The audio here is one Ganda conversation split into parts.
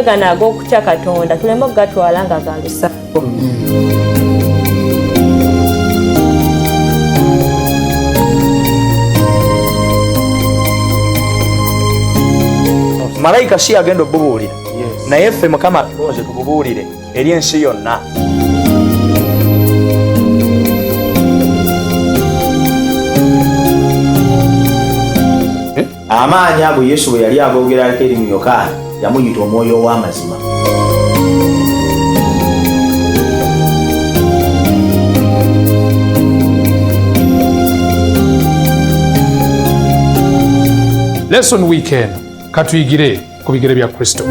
Amateeka gano ag'okutya Katonda tuleme okugatwala nga ga lusango. Malayika si yagenda obubuulira, naye ffe Mukama atulonze tububuulire eri ensi yonna. Amaanyi ago Yesu bwe yali agoogerako eri mu Yokaana, yamuyita omwoyo ow'amazima. Lesson weekend katuyigire ku bigere bya Kristo.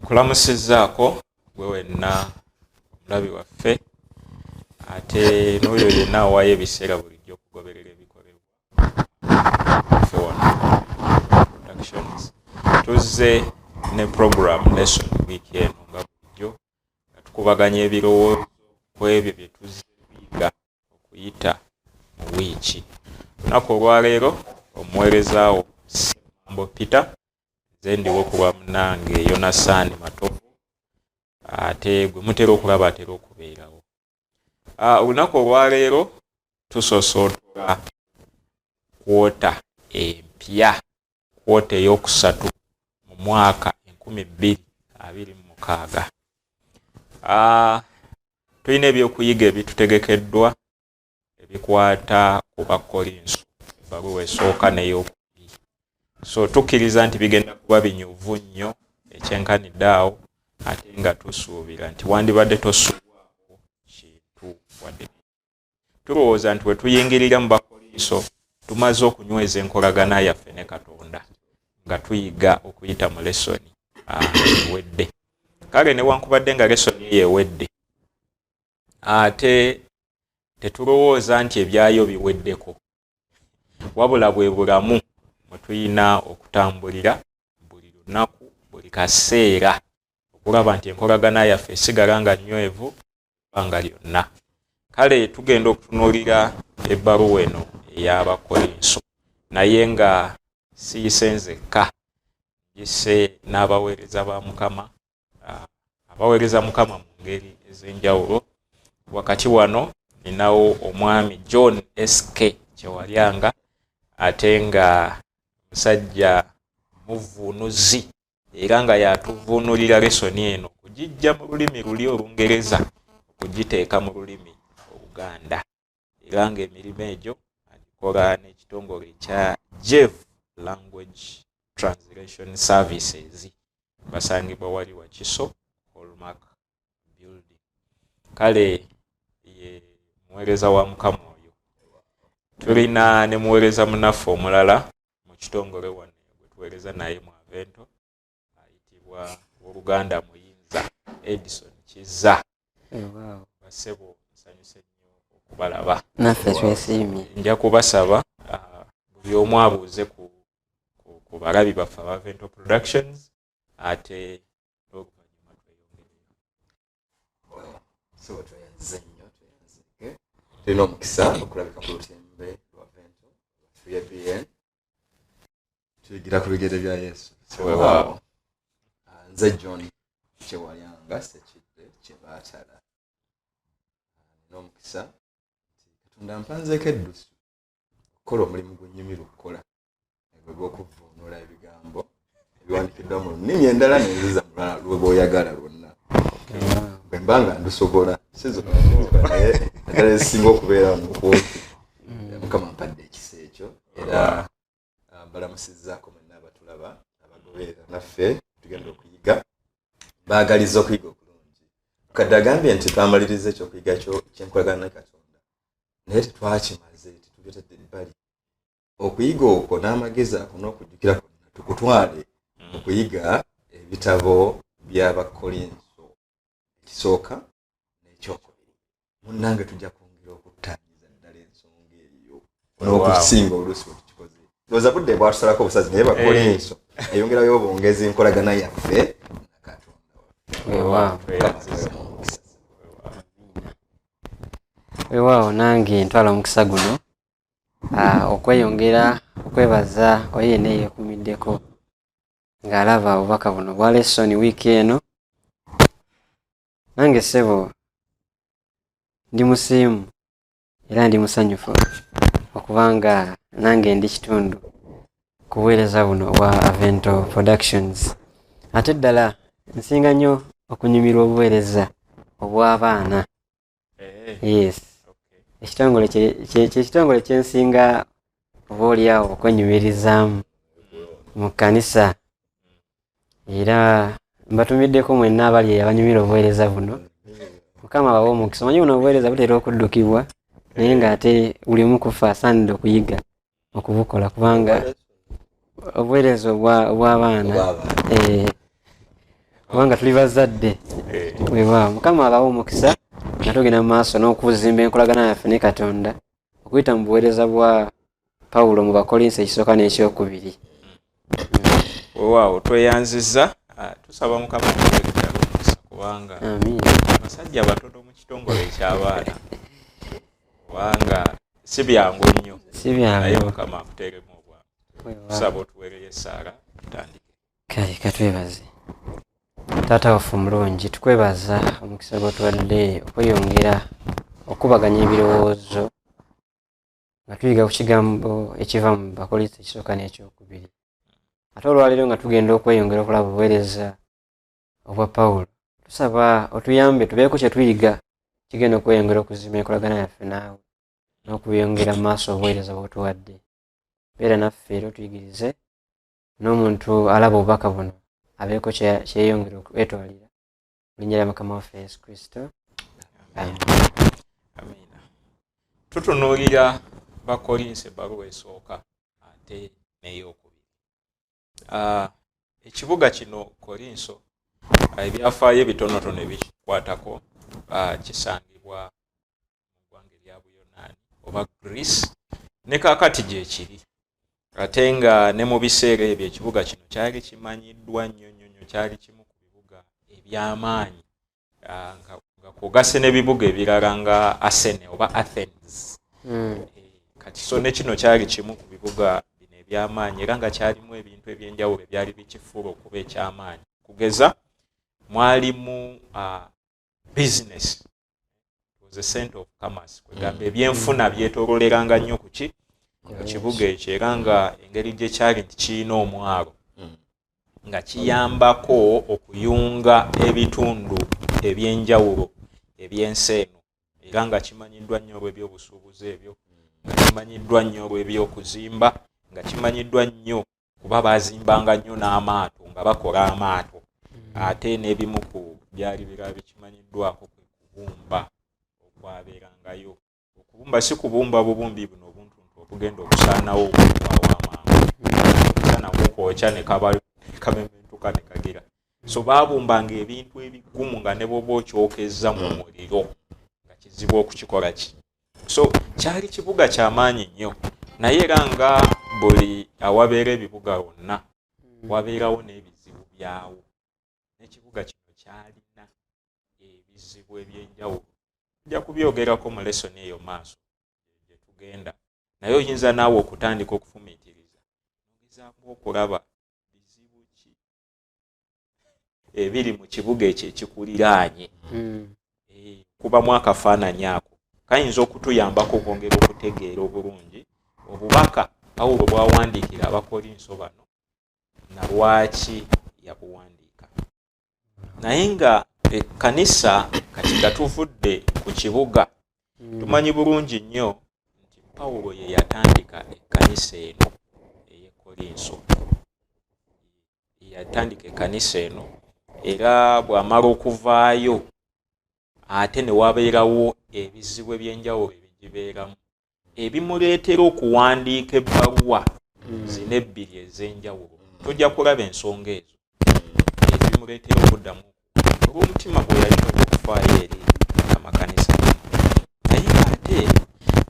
Nkulamusizzaako gwe wenna omulabi waffe, ate n'oyo yenna awaayo ebiseera bulijjo okugoberera ebikolebwa ffe wano Productions. Tuzze ne program lesson week eno nga bulijjo, nga tukubaganya ebirowoozo ku ebyo bye tuzze tuyiga okuyita mu wiiki. Olunaku olwaleero omuweereza wo Ssemambo Peter, nze ndiwo ku lwa munnange Yonasaani Matovu, ate gwe mutera okulaba atera okubeerawo. Olunaku olwaleero tusosootola kwota empya, kwota ey'okusatu mu mwaka 2026. Tulina ebyokuyiga ebitutegekeddwa ebikwata ku Bakkolinso, ebbaluwa esooka n'eyokubiri. So tukkiriza nti bigenda kuba binyuvu nnyo ekyenkanidde awo, ate nga tusuubira nti wandibadde tosuubwako kintu wadde. Tulowooza nti we tuyingirira mu Bakkolinso tumaze okunyweza enkolagana yaffe ne Katonda nga tuyiga okuyita mu lesoni ewedde. Kale newankubadde nga lesoni eyo ewedde, ate tetulowooza nti ebyayo biweddeko, wabula bwe bulamu mwe tulina okutambulira buli lunaku, buli kaseera, okulaba nti enkolagana yaffe esigala nga nnywevu ebbanga lyonna. Kale tugenda okutunuulira ebbaluwa eno ey'Abakkolinso, naye nga siyise nzekka, njise n'abaweereza ba Mukama, abaweereza Mukama mu ngeri ez'enjawulo. Wakati wano ninawo omwami John SK Kyewalyanga, ate nga musajja muvuunuzi era nga yatuvuunulira lesoni eno okugijja mu lulimi luli Olungereza okugiteeka mu lulimi Oluganda, era ng'emirimu egyo agikola n'ekitongole ekya Jev Language Translation Services, basangibwa wali Wakiso Hallmark Building. Kale ye muweereza wa Mukama oyo. Tulina ne muweereza munnaffe omulala mu kitongole wano gwe tuweereza naye mu Avento, ayitibwa Wooluganda Muyinza Edison Kizza. Basebo, nsanyuse nnyo okubalaba. Naffe twesiimye. Nja kubasaba buli omu abuuze ku balabi baffe aba Avento Productions, ate n'oluvannyuma tweyongereyo. So tweyanze nnyo, tweyanzeke. Tulina omukisa okulabika ku lutimbe lwa Vento 3ABN, tuyigira ku bigere bya Yesu. Weewaawo. Nze John Kyewalyanga Sekidde Kyebaatala. Nina omukisa nti Katonda mpanzeeko eddusu okukola omulimu gwe nnyumirwa okukola, gwe gw'okuvvuunula ebigambo ebiwandiikiddwa mu nnimi endala nenziza mu lwe bw'oyagala lwonna, bwe mba nga ndusobola. Si zonna, naye naddala ezisinga okubeera mu kwoki. Mukama mpadde ekisa ekyo, era mbalamusizzaako mwenna abatulaba, abagoberera naffe tugenda okuyiga. Baagaliza okuyiga okulungi. Mukadde agambye nti twamaliriza ekyokuyiga kyenkolagana ne Katonda, naye tetwakimaze, tetubitadde ebbali. Okuyiga okwo n'amagezi ako n'okujjukira kwonna tukutwale mu kuyiga ebitabo by'Abakkolinso ekisooka n'ekyokubiri. Munnange, tujja kwongera okuttanyiza ddala ensonga eyo n'okusinga oluusi bwe tukikoze. Ndowooza budde bwatusalako obusazi, naye Bakkolinso eyongerayo obwongezi enkolagana yaffe na Katonda waffe. Weewaawo, nange ntwala omukisa guno okweyongera okwebaza oyo yenna eyeekumiddeko ng'alaba obubaka buno obwa lesson wiiki eno. Nange ssebo ndi musiimu era ndi musanyufu okubanga nange ndi kitundu ku buweereza buno obwa Avento Productions. Ate ddala nsinga nnyo okunyumirwa obuweereza obw'abaana. Yes, ekitongole kyekitongole kyensinga oba oliawo okwenyumirizaamu mu kkanisa, era mbatumiddeko mwenna abali abanyumira obuweereza buno. Mukama abawe omukisa. Omanyi buno obuweereza butera okuddukibwa, naye ng'ate buli omu kufa asaanidde okuyiga okubukola, kubanga obuweereza obw'abaana, kubanga tuli bazadde. Weewaawo, Mukama abawe omukisa nga tugenda mu maaso n'okuzimba enkolagana yaffe ne Katonda okuyita mu buweereza bwa Pawulo mu Bakolinso ekisooka n'ekyokubiri. Weewaawo, tweyanziza. Tusaba Mukama atuweereza omukisa, kubanga abasajja batono mu kitongole eky'abaana, kubanga si byangu nnyo. Si byangu. Naye Mukama akuteeremu obwangu. Tusaba otuweereyo essaala tutandike. Kale katwebaze Taata waffe omulungi. Tukwebaza omukisa gw'otuwadde okweyongera okubaganya ebirowoozo nga tuyiga ku kigambo ekiva mu Bakolinso ekisooka n'ekyokubiri. Ate olwaleero nga tugenda okweyongera okulaba obuweereza obwa Pawulo, tusaba otuyambe tubeeko kye tuyiga kigenda okweyongera okuzimba enkolagana yaffe naawe n'okuyongera mu maaso obuweereza bw'otuwadde. Beera naffe era otuyigirize, n'omuntu alaba obubaka buno abeeko kyeyongera okwetwalira. Mu linnya lya Mukama waffe Yesu Kristo, amen. Amiina. Tutunuulira Bakolinso ebbaluwa esooka ate n'eyokubiri. Ekibuga kino Kolinso, ebyafaayo ebitonotono ebikikwatako, kisangibwa mu ggwanga erya Buyonaani oba Greece, ne kaakati gyekiri. Ate nga ne mu biseera ebyo ekibuga kino kyali kimanyiddwa nnyo nnyo nnyo, kyali kimu ku bibuga eby'amaanyi, nga kwogase n'ebibuga ebirala nga Asene oba Athens. Kati so ne kino kyali kimu ku bibuga bino eby'amaanyi, era nga kyalimu ebintu ebyenjawulo ebyali bikifuula okuba eky'amaanyi. Kugeza mwalimu business, was a center of commerce, kwegamba ebyenfuna byetololeranga nnyo kuki mu kibuga ekyo, era nga engeri gye kyali nti kirina omwalo nga kiyambako okuyunga ebitundu ebyenjawulo ebyensi eno, era nga kimanyiddwa nnyo olw'ebyobusuubuzi ebyo, nga kimanyiddwa nnyo olw'ebyokuzimba, nga kimanyiddwa nnyo kuba bazimbanga nnyo n'amaato, nga bakola amaato. Ate n'ebimu ku byali birala bikimanyiddwako kwe kubumba okwabeerangayo. Okubumba si kubumba bubumbi buno obuntuntu obugenda okusaanawo okugwawo amangu, omusana gukwokya ne kamementuka ne kagira. So baabumbanga ebintu ebigumu nga ne bw'oba okyokezza mu muliro nga kizibu okukikola ki. So kyali kibuga kyamaanyi nnyo, naye era nga buli awabeera ebibuga wonna wabeerawo n'ebizibu byawo, n'ekibuga kino kyalina ebizibu ebyenjawulo. Tujja kubyogerako mu lesoni eyo maaso gye tugenda, naye oyinza naawe okutandika okufumiitiriza ogezaako okulaba bizibu ki ebiri mu kibuga ekyo ekikuliraanye. Kubamu akafaananyi ako kayinza okutuyambako okwongera okutegeera obulungi obubaka Pawulo bw'awandiikira Abakolinso bano na lwaki yabuwandiika. Naye nga ekkanisa kati nga tuvudde ku kibuga, tumanyi bulungi nnyo nti Pawulo ye yatandika ekkanisa eno ey'e Kolinso. Yatandika ekkanisa eno, era bw'amala okuvaayo ate ne wabeerawo ebizibu ebyenjawulo ebigibeeramu ebimuleetera okuwandiika ebbaluwa zino ebbiri ez'enjawulo. Tujja kulaba ensonga ezo ezimuleetera okuddamu olw'omutima gwe yalina ogw'okufaayo eri amakanisa. Naye ng'ate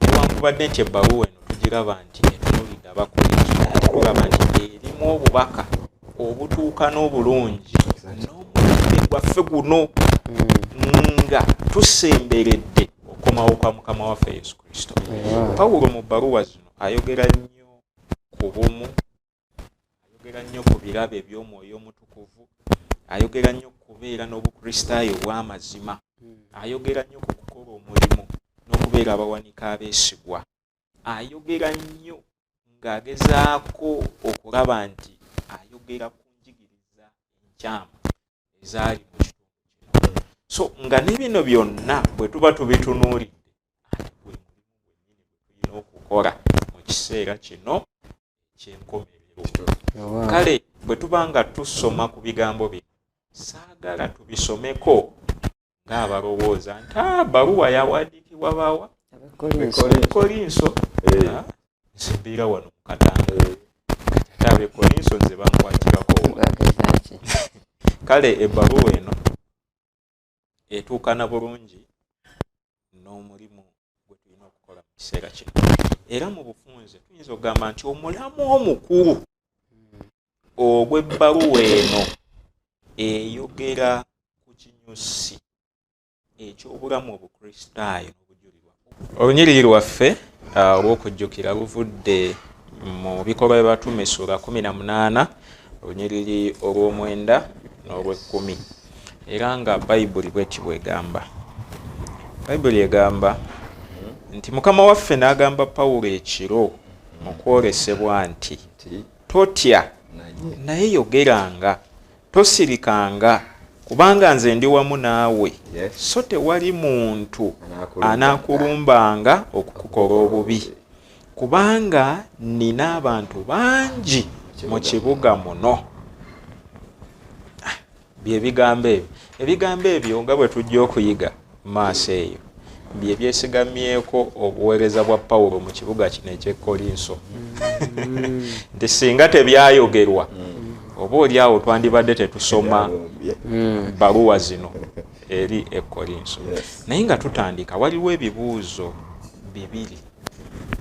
newankubadde nti ebbaluwa eno tugiraba nti etunuulidde Abakolinso, naye ate tulaba nti erimu obubaka obutuuka n'obulungi n'omulembe gwaffe guno nga tusemberedde okomawo kwa Mukama waffe Yesu Kristo. Pawulo mu bbaluwa zino ayogera nnyo ku bumu, ayogera nnyo ku birabo eby'omwoyo omutukuvu, ayogera nnyo ku kubeera n'obukristaayo obw'amazima, ayogera nnyo ku kukola omulimu n'okubeera abawanika abeesigwa, ayogera nnyo ng'agezaako okulaba nti ayogera ku njigiriza enkyamu ezaali mu kitundu kino. So nga ne bino byonna bwe tuba tubitunuulidde, ate gwe mulimu gwennyini gwe tulina okukola mu kiseera kino eky'enkomerero. Kale bwe tuba nga tusoma ku bigambo bino, saagala tubisomeko ng'abalowooza nti baluwa yawandiikibwa bawa Kolinso, nze mbeera wano mu Katanga, kati ate ab'Ekolinso nze bankwatirako. Kale ebbaluwa eno etuukana bulungi n'omulimu gwe tulina okukola mu kiseera kino. Era mu bufunze tuyinza okugamba nti omulamu omukulu ogw'ebbaluwa eno eyogera ku kinyusi eky'obulamu obukristaayo n'obujulirwa. Olunyiriri lwaffe olw'okujjukira luvudde mu bikolwa by'abatume ssuula 18 olunyiriri olw'omwenda n'olw'ekkumi, era nga Bayibuli bweti bw'egamba. Bayibuli egamba nti Mukama waffe n'agamba Pawulo ekiro mu kwolesebwa nti totya, naye yogeranga, tosirikanga, kubanga nze ndi wamu naawe, so tewali muntu anaakulumbanga okukukola obubi, kubanga nnina abantu bangi mu kibuga muno. Bye bigambo ebyo. Ebigambo ebyo nga bwe tujja okuyiga mu maaso eyo, bye byesigamyeko obuweereza bwa Pawulo mu kibuga kino eky'e Kkolinso. Nti singa tebyayogerwa, oba oli awo twandibadde tetusoma bbaluwa zino eri e Kkolinso. Naye nga tutandika, waliwo ebibuuzo bibiri,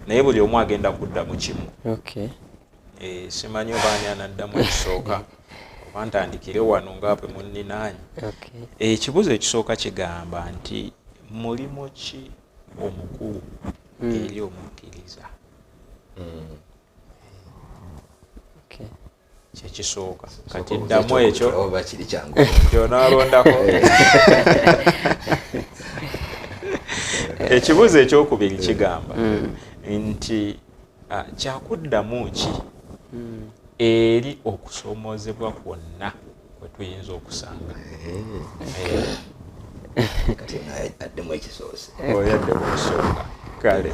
naye buli omu agenda kuddamu kimu. Simanyi oba ani anaddamu ekisooka, oba ntandikire wano nga bwe munninaanye. Ekibuuzo ekisooka kigamba nti mulimu ki omukulu eri omukkiriza? Kyekisooka. Kati ddamu ekyo nti onaalondako. Ekibuuzo ekyokubiri kigamba nti kyakuddamu ki eri okusoomoozebwa kwonna kwe tuyinza okusanga? Kati addemu ekisoose. Oyo addemu ekisooka. Kale.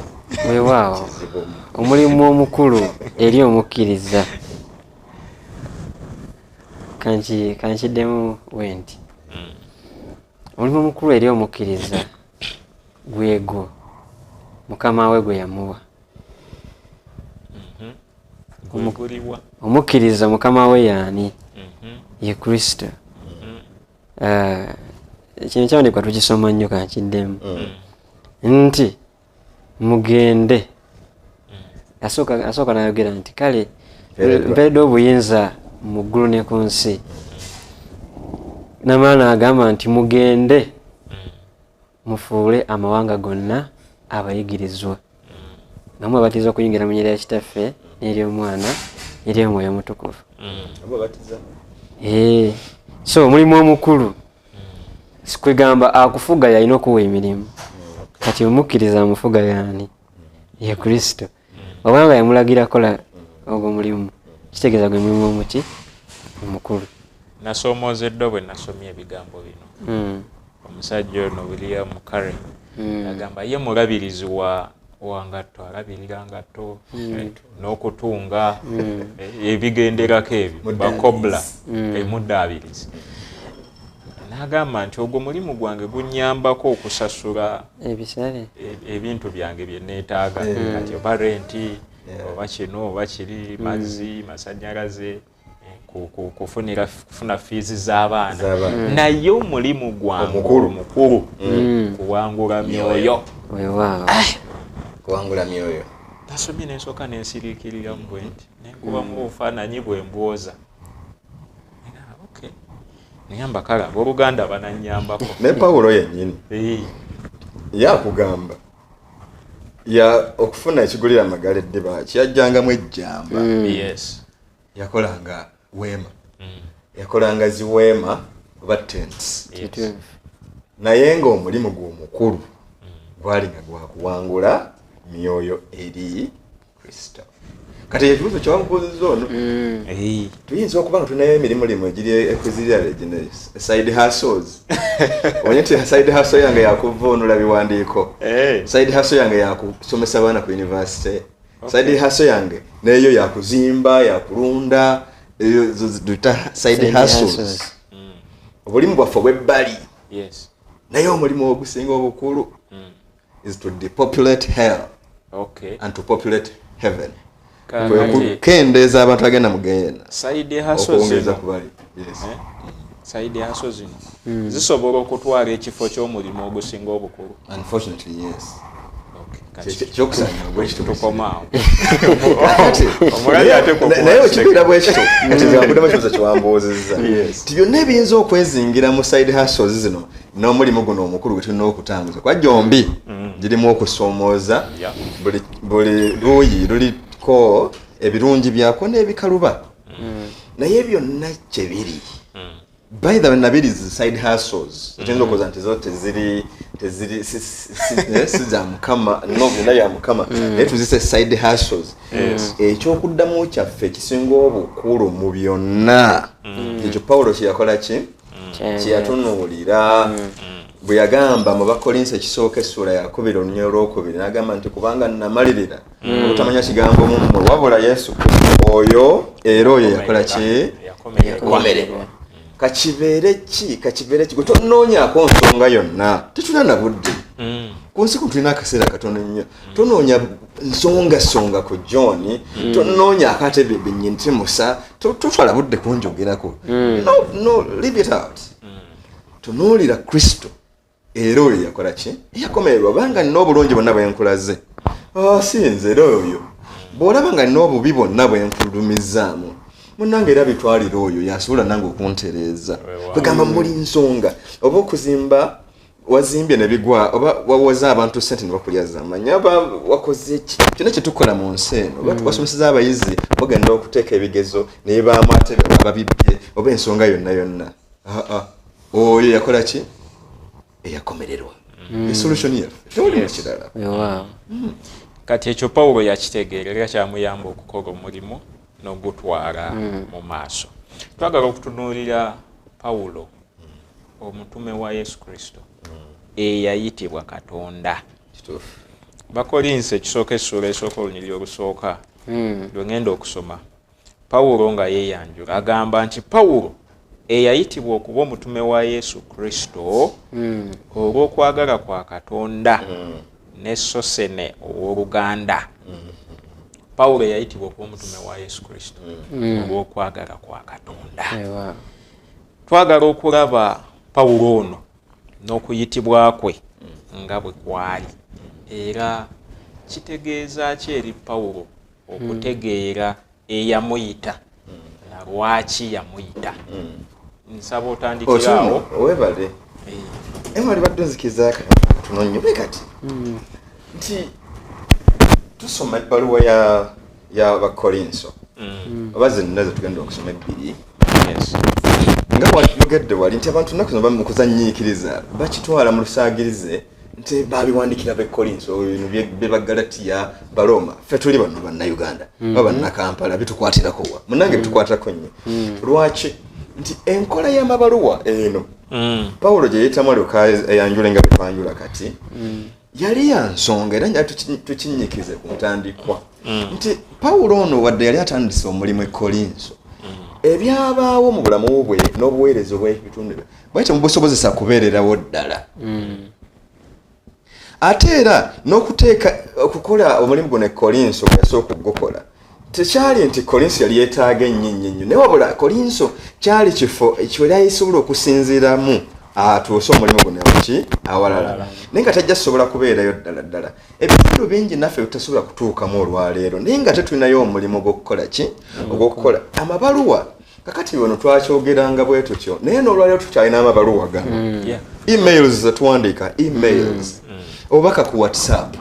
Weewaawo, omulimu omukulu eri omukkiriza kankiddemu bwe nti omulimu omukulu eri omukkiriza gwegwo mukama we gwe yamuwa. Omukkiriza mukama we yaani? Ye Kristo. Kino kyawandikwa tukisoma nnyo, kankiddemu nti mugende. Asooka n'ayogera nti kale mpeereddwa obuyinza mu ggulu ne ku nsi, namala n'agamba nti mugende mufuule amawanga gonna abayigirizwa, nga mubabatiza okuyingira mu nnyira ya Kitaffe n'ery'Omwana n'ery'Omwoyo Omutukuvu. So omulimu omukulu sikwegamba akufuga yalina okuwa emirimu. Kati omukkiriza amufuga yaani? Ye Kristo. Obanga yamulagira kola ogwo mulimu, kitegeeza gwe mulimu omuki omukulu. Nasoomozeddwa bwe nasomye ebigambo bino. Omusajja ono William Carey agamba ye mulabirizi wa ngatto, alabirira ngatto n'okutunga ebigenderako ebyo, bakobla, emuddaabirizi. N'agamba nti ogwo mulimu gwange gunnyambako okusasula ebisale, ebintu byange bye neetaaga, kati oba renti oba kino oba kiri, mazzi, masannyalaze, kufuna fiizi z'abaana, naye omulimu gwange omukulu kuwangula myoyo. Kuwangula myoyo. Nasomye nensooka nensiriikiriramu bwe nti nenkubamu obufaananyi bwe mbwoza. Neyamba kale abooluganda banannyambako. Ne Pawulo yennyini yakugamba. Ya okufuna ekigulira amagala eddiba kyajjangamu ejjamba. Yakolanga weema, yakolanga ziweema oba tents. Naye ng'omulimu gwe omukulu gwali nga gwakuwangula myoyo eri Kristo. Kati ekibuuzo kyewamubuuzizza ono, tuyinza okuba nga tulinayo emirimu limu egiri ekwizirira gino side hustles. Omanye nti side hustle yange yakuvuunula biwandiiko, side hustle yange yakusomesa abaana ku university, side hustle yange neyo yakuzimba, yakulunda, eyo zo ziyita side hustles, obulimu bwaffe obw'ebbali. Naye omulimu ogusinga obukulu is to depopulate hell and to populate heaven. Kakati kukendeeza abantu agenda mu geena, side hustle okwongeza zino ku bali, yes. Side hustle zino zisobola okutwala ekifo ky'omulimu ogusinga obukulu? Unfortunately, yes. Okay, kati Kyokusanya bwekityo. Tukomaawo. Kati, Omulabi ate kwo naye okibeera bwekityo, kati nze ekibuuzo kyewambuuzizza ti byonna ebiyinza okwezingira mu side hustles zino n'omulimu guno omukulu gwe tulina okutambuza, kwa gyombi girimu okusoomooza. Buli luuyi luliko ebirungi byako n'ebikaluba, naye byonna kyebiri. By the way, nabiri zi side hustles otuyinza okukoza nti zo teziri si za Mukama. No, byonna bya Mukama, naye tuzise side hustles. Ekyokuddamu kyaffe ekisinga obukulu mu byonna, ekyo Pawulo kyeyakola ki, kyeyatunuulira bwe yagamba mu Bakolinso ekisooka essuula yakubiri olunya olwokubiri, n'agamba nti kubanga namalirira obutamanya kigambo mu mmwe wabula Yesu Kristo oyo, era oyo yakola ki? Yakomererwa. Kakibeere ki, kakibeere ki, gwe tonoonyaako nsonga yonna. Tetulina na budde ku nsi kuno, tulina akaseera katono nnyo. Tonoonya nsongasonga ku John, tonoonyaako ate benyintimusa, totwala budde kunjogerako. No, no, leave it out. Tunuulira Kristo, era oyo yakola ki? Yakomererwa. Obanga nina obulungi bwonna bwenkulaze, ah, si nze, era oyo. Bw'olaba nga nina obubi bwonna bwenkulumizaamu, munange, era bitwalira oyo yasobola nange okuntereeza. Kwegamba muli nsonga, oba okuzimba wazimbye ne bigwa, oba wawoza abantu sente ne bakulya zamanya, oba wakoze ki, kyonna kyetukola mu nsi eno, oba wasomeseza abayizi, bagenda okuteeka ebigezo naye baamu ate ababibbye, oba ensonga yonna yonna. Ah, ah. Oyo yakola ki? Eyakomererwa. Esolution yaffe tewali kirala. Weewaawo. Kati ekyo Pawulo yakitegeera, era kyamuyamba okukola omulimu n'ogutwala mu maaso. Twagala okutunuulira Pawulo, omutume wa Yesu Kristo eyayitibwa Katonda. Kituufu. Bakolinso ekisooka essuula esooka olunyiriri olusooka lwe ngenda okusoma. Pawulo nga yeeyanjula agamba nti Pawulo eyayitibwa okuba omutume wa Yesu Kristo olw'okwagala kwa Katonda, ne Sosene owooluganda. Pawulo eyayitibwa okuba omutume wa Yesu Kristo olw'okwagala kwa Katonda. Weewaawo. Twagala okulaba Pawulo ono n'okuyitibwa kwe nga bwe kwali, era kitegeeza ki eri Pawulo okutegeera eyamuyita na lwaki yamuyita. Nsaba otandikirawo. Otuno webale. Emali badde nzikiriza katono nnyo bwe kati nti tusoma ebbaluwa ya Bakolinso, oba zenna zetugenda okusoma ebbiri, nga wayogedde wali nti abantu nnaku zino mu kuzanyiikiriza bakitwala mu lusaagirize nti babiwandikira Bekolinso, bino byebagalatiya, Baroma. Ffe tuli bano Bannayuganda oba Bannakampala, bitukwatirako wa? Munange, bitukwatirako nnyo. Lwaki? Nti enkola y'amabaluwa eno Pawulo gye yeyitamu alyoka eyanjule nga bwetwanjula kati yali ya nsonga, era njala tukinyikize ku ntandikwa nti Pawulo ono wadde yali atandise omulimu e Kolinso, ebyabaawo mu bulamu bwe n'obuweereza obw'ebitundu bye bwali temubusobozesa kubeererawo ddala. Ate era n'okuteeka okukola omulimu guno e Kolinso gwe yasooka okugukola, tekyali nti Kolinso yali yeetaaga ennyo ennyo ennyo, naye wabula Kolinso kyali kifo kyoli ayisobola okusinziiramu atuuse omulimu guno ki awalala, naye nga tajja kusobola kubeerayo ddala ddala. Ebitundu bingi naffe bitasobola kutuukamu olwaleero, naye nga tetulinayo omulimu gw'okukola ki, ogw'okukola amabaluwa. Kakati wano twakyogeranga bwe tutyo, naye n'olwaleero tukyalina amabaluwa gano, emails zetuwandiika, emails. Obubaka ku WhatsApp,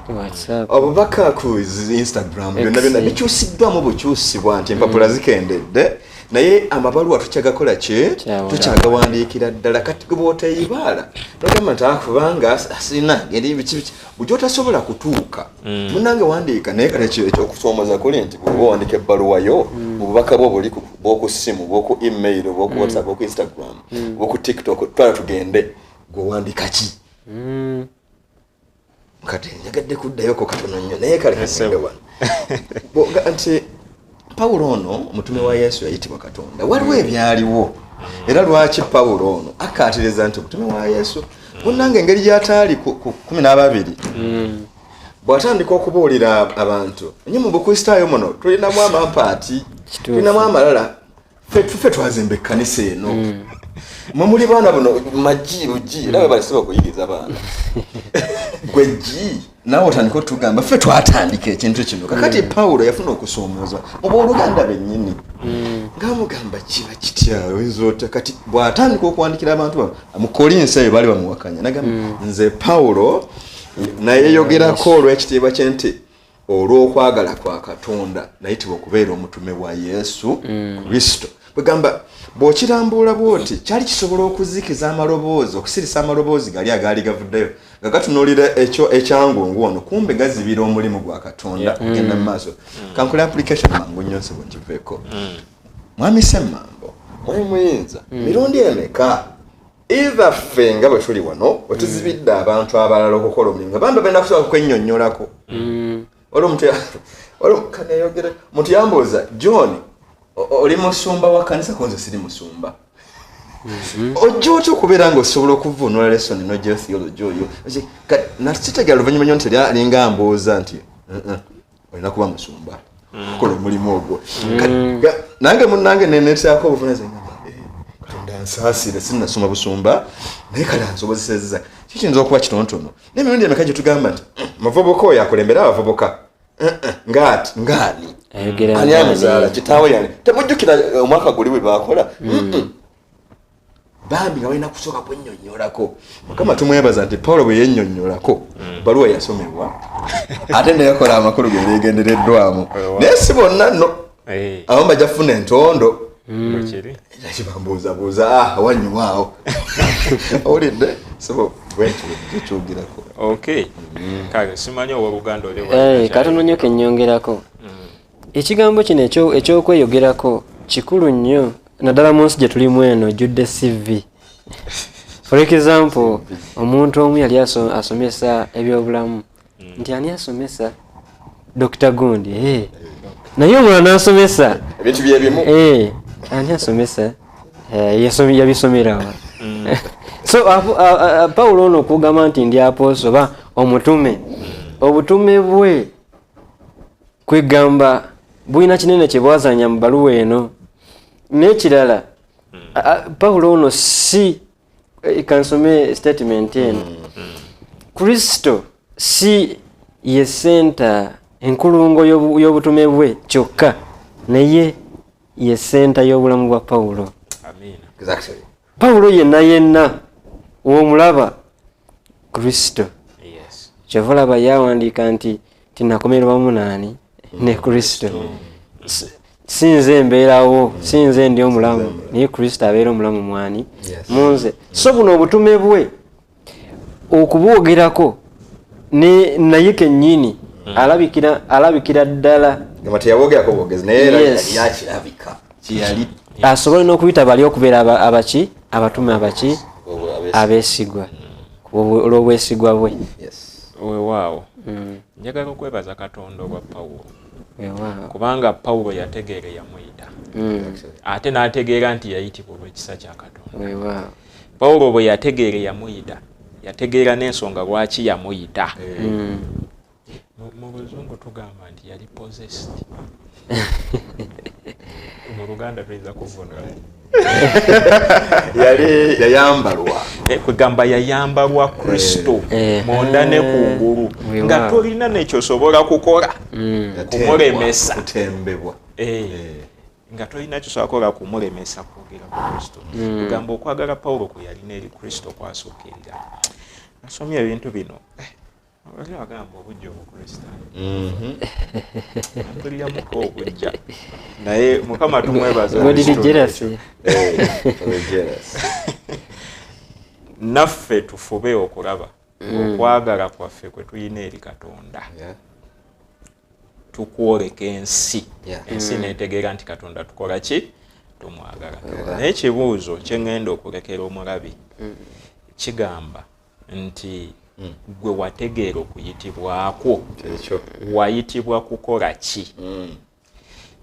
obubaka ku Instagram, byonna byonna bikyusiddwamu bukyusibwa nti empapula zikendedde, naye amabaluwa tukyagakola ki? Tukyagawandiikira ddala. Kati gwe bw'oteyibaala nogamba nti kubanga sirina ngeri biki biki, buli otasobola kutuuka munnange wandiika. Naye kati ekyokusoomoza kuli nti bw'oba owandiika ebbaluwa yo mu bubaka bwo buli bw'oku ssimu, bw'oku email, bw'oku WhatsApp, bw'oku Instagram, bw'oku TikTok, twala tugende, gwe owandiika ki? Kati njagadde kuddayoko katono nnyo, naye kale kagende wano nti Pawulo ono omutume wa Yesu yayitibwa Katonda. Waliwo ebyaliwo, era lwaki Pawulo ono akkaatiriza nti omutume wa Yesu? Munnange, engeri gy'ataali ku 12, bw'atandika okubuulira abantu nye mu Bukristaayo muno tulinamu amampaati, tulinamu amalala. Ffe twazimba ekkanisa eno, mwe muli baana buno magi bugi, era bwe balisiba okuyigiriza baana. Gwe gi naawe otandika otugamba ffe twatandika ekintu kino. Kakati Pawulo yafuna okusoomooza mu booluganda bennyini ng'amugamba kiba kitya, oyinza otya? Kati bw'atandika okuwandikira abantu bano mu Kolinsi eyo, baali bamuwakanya, nagamba nze Pawulo nayeyogerako olw'ekitiibwa kye nti olw'okwagala kwa Katonda nayitibwa okubeera omutume wa Yesu Kristo. Bwegamba bw'okirambuula bw'oti, kyali kisobola okuzikiza amaloboozi, okusirisa amaloboozi gali agaali gavuddeyo nga gatunuulira ekyo ekyangungu wano, kumbe gazibira omulimu gwa Katonda okugenda mu maaso. Kankole application mangu nnyo, nsebo, nkiveeko. Mwami Semmambo, mwami Muyinza, mirundi emeka either ffe nga bwe tuli wano wetuzibidde abantu abalala okukola omulimu nga bambi balina kusobola kwennyonnyolako? Waliwo kaneyogere, omuntu yambuuza, "John, oli musumba wa kanisa?" Ko nze siri musumba. Ojja otya okubeera nga osobola okuvunula lesson nojjayo theology oyo? Nakitegera oluvannyuma nnyo nti eri alinga ambuuza nti, "Olina kuba musumba okukola omulimu ogwo." Nange munange nenetyako obuvunanyizibwa, ngamba, "Eh, Katonda nsaasire, sinnasoma busumba, naye kale ansobozesezza." Kikiyinza okuba kitonotono, naye emirundi emeka gye tugamba nti, muvubuka oyo akulembere abavubuka." Ngaati ngaani? Ayogera ani? ngaani? Amuzaala kitaawe yani temujjukira omwaka guli bwe bakola. Bambi nga balina kusooka kwennyonnyolako. Mukama tumwebaza nti Pawulo bwe yennyonnyolako, baluwa yasomebwa ate neyakola amakulu geregendereddwamu, naye si bonna nno. Abamu bajja kufuna entondo. Bwekiri. Kibambuuzabuuza, ah, wanyumaawo owulidde so bwentyo kyogirako. Okay, kale simanyi owooluganda oli. Katono nnyo kennyongerako. Ekigambo kino ekyokweyogerako kikulu nnyo, naddala mu nsi gye tulimu eno ejjudde CV. For example, omuntu omu yali asomesa ebyobulamu nti ani asomesa? Dr gundi. Naye omulala n'asomesa ebintu byebimu. Ani asomesa? Yabisomerawa? So Pawulo ono okugamba nti ndi apostle oba omutume, obutume bwe kwegamba bulina kinene kye bwazanya mu baluwa eno. N'ekirala, Pawulo ono si kansome statement eno: Kristo si ye center, enkulungo y'obutume bwe kyokka, naye ye center y'obulamu bwa Pawulo. Amiina. Exactly. Pawulo yenna yenna w'omulaba, Kristo. Kyova olaba yawandiika nti tinakomerwamu naani? Ne Kristo. Si nze mbeerawo, si nze ndi omulamu, naye Kristo abeera omulamu mwani? Munze. So buno obutume bwe okubwogerako naye kennyini alabikira ddala. Gamba teyabwogerako bwogezi, naye era yali akirabika kyeyali. Asobole n'okuyita bali okubeera abaki, abatume abaki, abeesigwa olw'obwesigwa bwe. Weewaawo, njagala okwebaza Katonda olwa Pawulo, Weewaawo. kubanga Pawulo yategeera eyamuyita, ate n'ategeera nti yayitibwa olw'ekisa kya Katonda. Weewaawo. Pawulo bwe yategeera eyamuyita, yategeera n'ensonga lwaki yamuyita. Mu luzungu tugamba nti yali possessed. Mu Luganda tuyinza kuvunula? Yali yayambalwa. Kwegamba yayambalwa Kristo munda ne kungulu, nga tolina nekyosobola kukola kumulemesa. Kutembebwa. Nga tolina kyosobola kukola kumulemesa kwogera ku Kristo. Kugamba okwagala Pawulo kwe yalina eri Kristo kwasookerera. Nasomye ebintu bino. Oli agamba obujja obukristaayo. Mpuliramuko obujja, naye Mukama tumwebaza. Naffe tufube okulaba okwagala kwaffe kwe tulina eri Katonda, tukwoleka ensi, ensi netegeera nti Katonda tukola ki, tumwagala. Naye ekibuuzo kyeŋŋenda okulekera omulabi kigamba nti gwe wategeera okuyitibwakwo, wayitibwa kukola ki?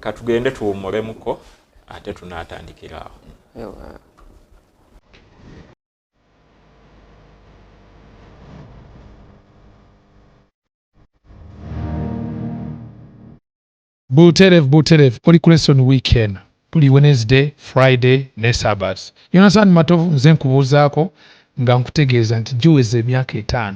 Katugende tuwummulemuko, ate tunaatandikira awo. Buterevu buterevu, oli ku Lesson Weekend, buli Wednesday, Friday ne Sabbath. Jonathan Matovu nze nkubuuzaako nga nkutegeeza nti giweze emyaka 5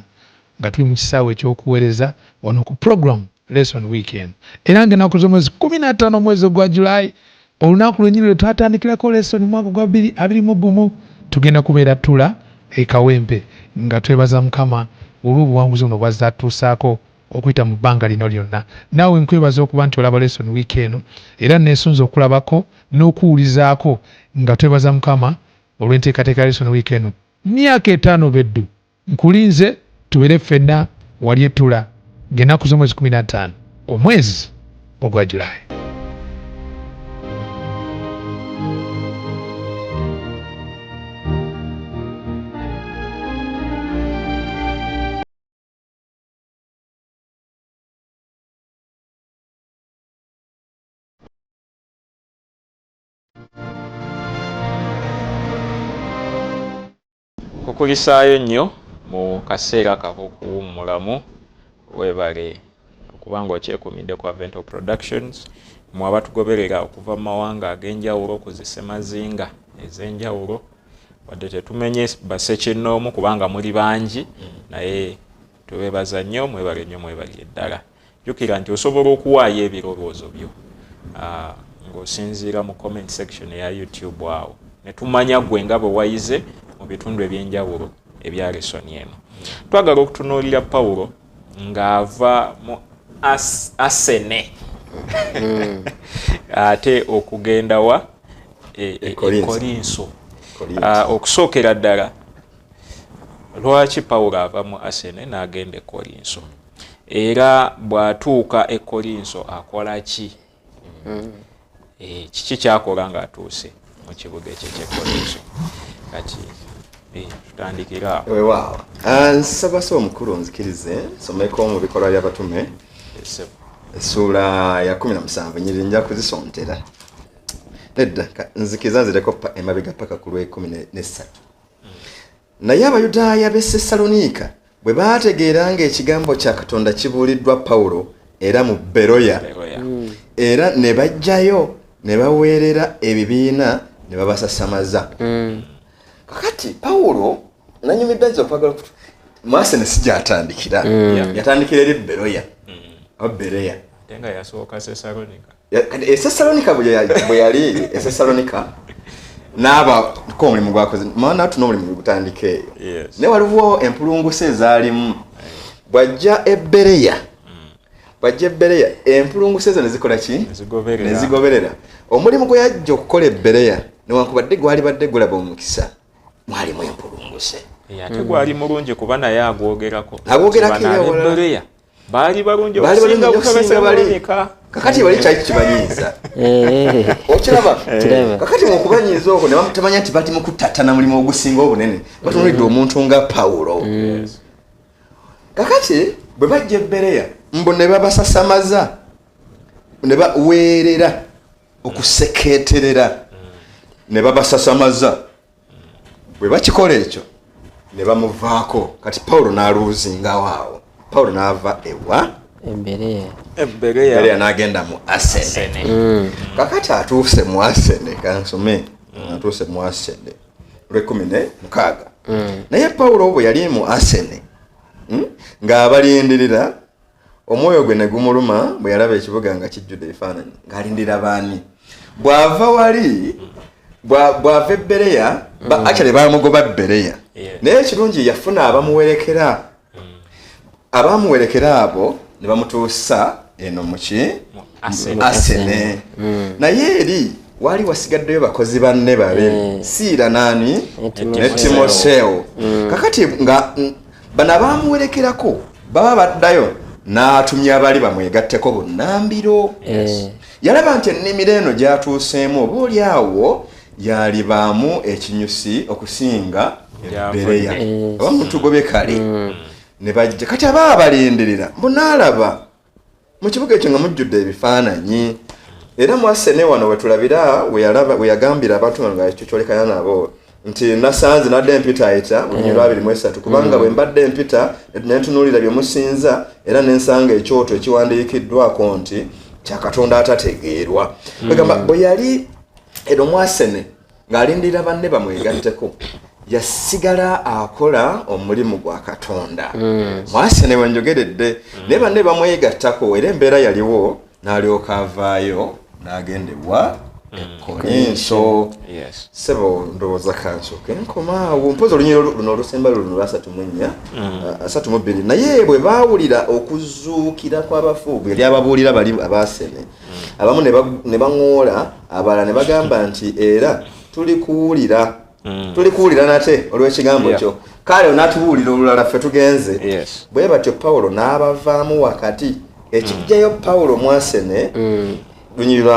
nga tuli mu kisaawe ekyokuweereza wano ku program Lesson Weekend. Era ng'ennaku z'omwezi 15 omwezi ogwa July, olunaku lwennyini lwe twatandikirako lesson mu mwaka gwa 2021, tugenda kubeera Ttula e Kawempe nga twebaza Mukama olw'obuwanguzi buno bw'azze atuusaako okuyita mu bbanga lino lyonna. Naawe nkwebaza okuba nti olaba Lesson Week eno, era neesunze okulabako n'okuwulizaako nga twebaza Mukama olw'enteekateeka ya Lesson Week eno. Myaka 5 beddu, nkulinze tubeere ffenna wali e Ttula ng'ennaku z'omwezi 15 omwezi ogwa July. Kukulisaayo nnyo mu kaseera kak'okuwummulamu, weebale okuba nga okyekumidde ku Avento Productions. Mwe abatugoberera okuva mu mawanga ag'enjawulo ku zisemazinga ez'enjawulo, wadde tetumenye basekinnoomu kubanga muli bangi, naye tubeebaza nnyo, mwebale nnyo, mwebalire ddala. Jjukira nti osobola okuwaayo ebirowoozo byo ng'osinziira mu comment section eya YouTube awo, ne tumanya ggwe nga bwe wayize mu bitundu eby'enjawulo ebya lesoni eno. Twagala okutunuulira Pawulo ng'ava mu Asene ate okugenda wa e Kolinso. Okusookera ddala, lwaki Pawulo ava mu Asene n'agenda e Kolinso? Era bw'atuuka e Kolinso akola ki? Kiki kyakola ng'atuuse mu kibuga ekyo eky'e Kolinso? Kati tutandikira awo. Weewaawo. Nsaba so omukulu nzikirize nsomeko mu bikolwa by'abatume essuula ya 17, nyiriri nja kuzisontera. Nedda, nzikiriza nzireko emabega paka ku lw'ekumi n'essatu. Naye Abayudaaya b'e Sessaloniika bwe baategeera ng'ekigambo kya Katonda kibuuliddwa Pawulo era mu Beroya, era ne bajjayo ne baweerera ebibiina ne babasasamaza. Kakati Pawulo nanyumiddwa nze okwagala Mwasene si gy'atandikira, yatandikira eri Beroya oba Bereya. Ate nga yasooka Sessalonika. Kati e Sessalonika bwe yali e Sessalonika n'aba ko omulimu gwakoze mwana wattu n'omulimu gutandika eyo. Naye waliwo empulunguse ezaalimu. Bw'ajja e Bereya, bw'ajja e Bereya empulunguse ezo ne zikola ki? Ne zigoberera. Omulimu gwe yajja okukola e Bereya newankubadde gwali badde gulaba omukisa, mwalimu empulunguse. Ate gwali mulungi kuba naye agwogerako. Agwogerako era Bereya baali balungi okusinga bali. Kakati bali kyali kibanyiiza. Okiraba? Kakati mu kubanyiiza okwo ne bamutamanya nti bali mu kuttattana mulimu ogusinga obunene. Batunuulidde omuntu nga Pawulo. Kakati bwe bajja e Bereya mbu ne babasasamaza ne baweerera okusekeeterera ne babasasamaza. Bwe bakikola ekyo ne bamuvaako. Kati Pawulo n'aluuzingawo awo. Pawulo n'ava ewa Bereya n'agenda mu Asene. Kakati atuuse mu Asene, kansome atuuse mu Asene lw'ekkumi ne mukaaga. Naye Pawulo bwe yali mu Asene ng'abalindirira, omwoyo gwe ne gumuluma bwe yalaba ekibuga nga kijjudde ebifaananyi. Ng'alindira baani? Bw'ava wali, bw'ava e Bereya, actually baamugoba Bereya. Naye ekirungi yafuna abamuwerekera. Abamuwerekera abo ne bamutuusa eno muki Asene. Naye eri wali wasigaddeyo bakozi banne babiri, Siira nani ne Timoseewo. Kakati nga bano abamuwerekerako baba baddayo, n'atumya bali bamwegatteko bunnambiro. Yalaba nti ennimiro eno gy'atuuseemu oba oli awo yalibaamu ekinyusi okusinga ebbereya, oba mutugobye kale ne bajja. Kati aba abalindirira mbu n'alaba mu kibuga ekyo nga mujjudde ebifaananyi. Era mu Asene wano wetulabira we yagambira abantu nga ekyo kyolekana nabo nti nasanze nadde empitaayita mu lunyiriri 23, kubanga bwe mbadde empita ne ntunuulira bye musinza, era ne nsanga ekyoto ekiwandiikiddwako nti kya Katonda atategeerwa. Bagamba bwe yali eno mu Asene ng'alindirira banne bamwegatteko, yasigala akola omulimu gwa Katonda. Mu Asene wenjogeredde, naye banne bamwegattako, era embeera yaliwo n'alyoka avaayo n'agendebwa Ekkolinso. Sebo, ndowooza kansooke nkomaawo mpozi olunyiriri luno olusembayo luno lwa 34, 32. Naye bwe baawulira okuzuukira kw'abafu bwe yali ababuulira bali abaasene, abamu ne baŋŋoola, abalala ne bagamba nti era tuli kuwulira tuli kuwulira nate olw'ekigambo kyo. Kale onaatubuulira olulala, ffe tugenze. Bwe batyo Pawulo n'abavaamu wakati. Ekijjayo Pawulo mwasene lunyiriri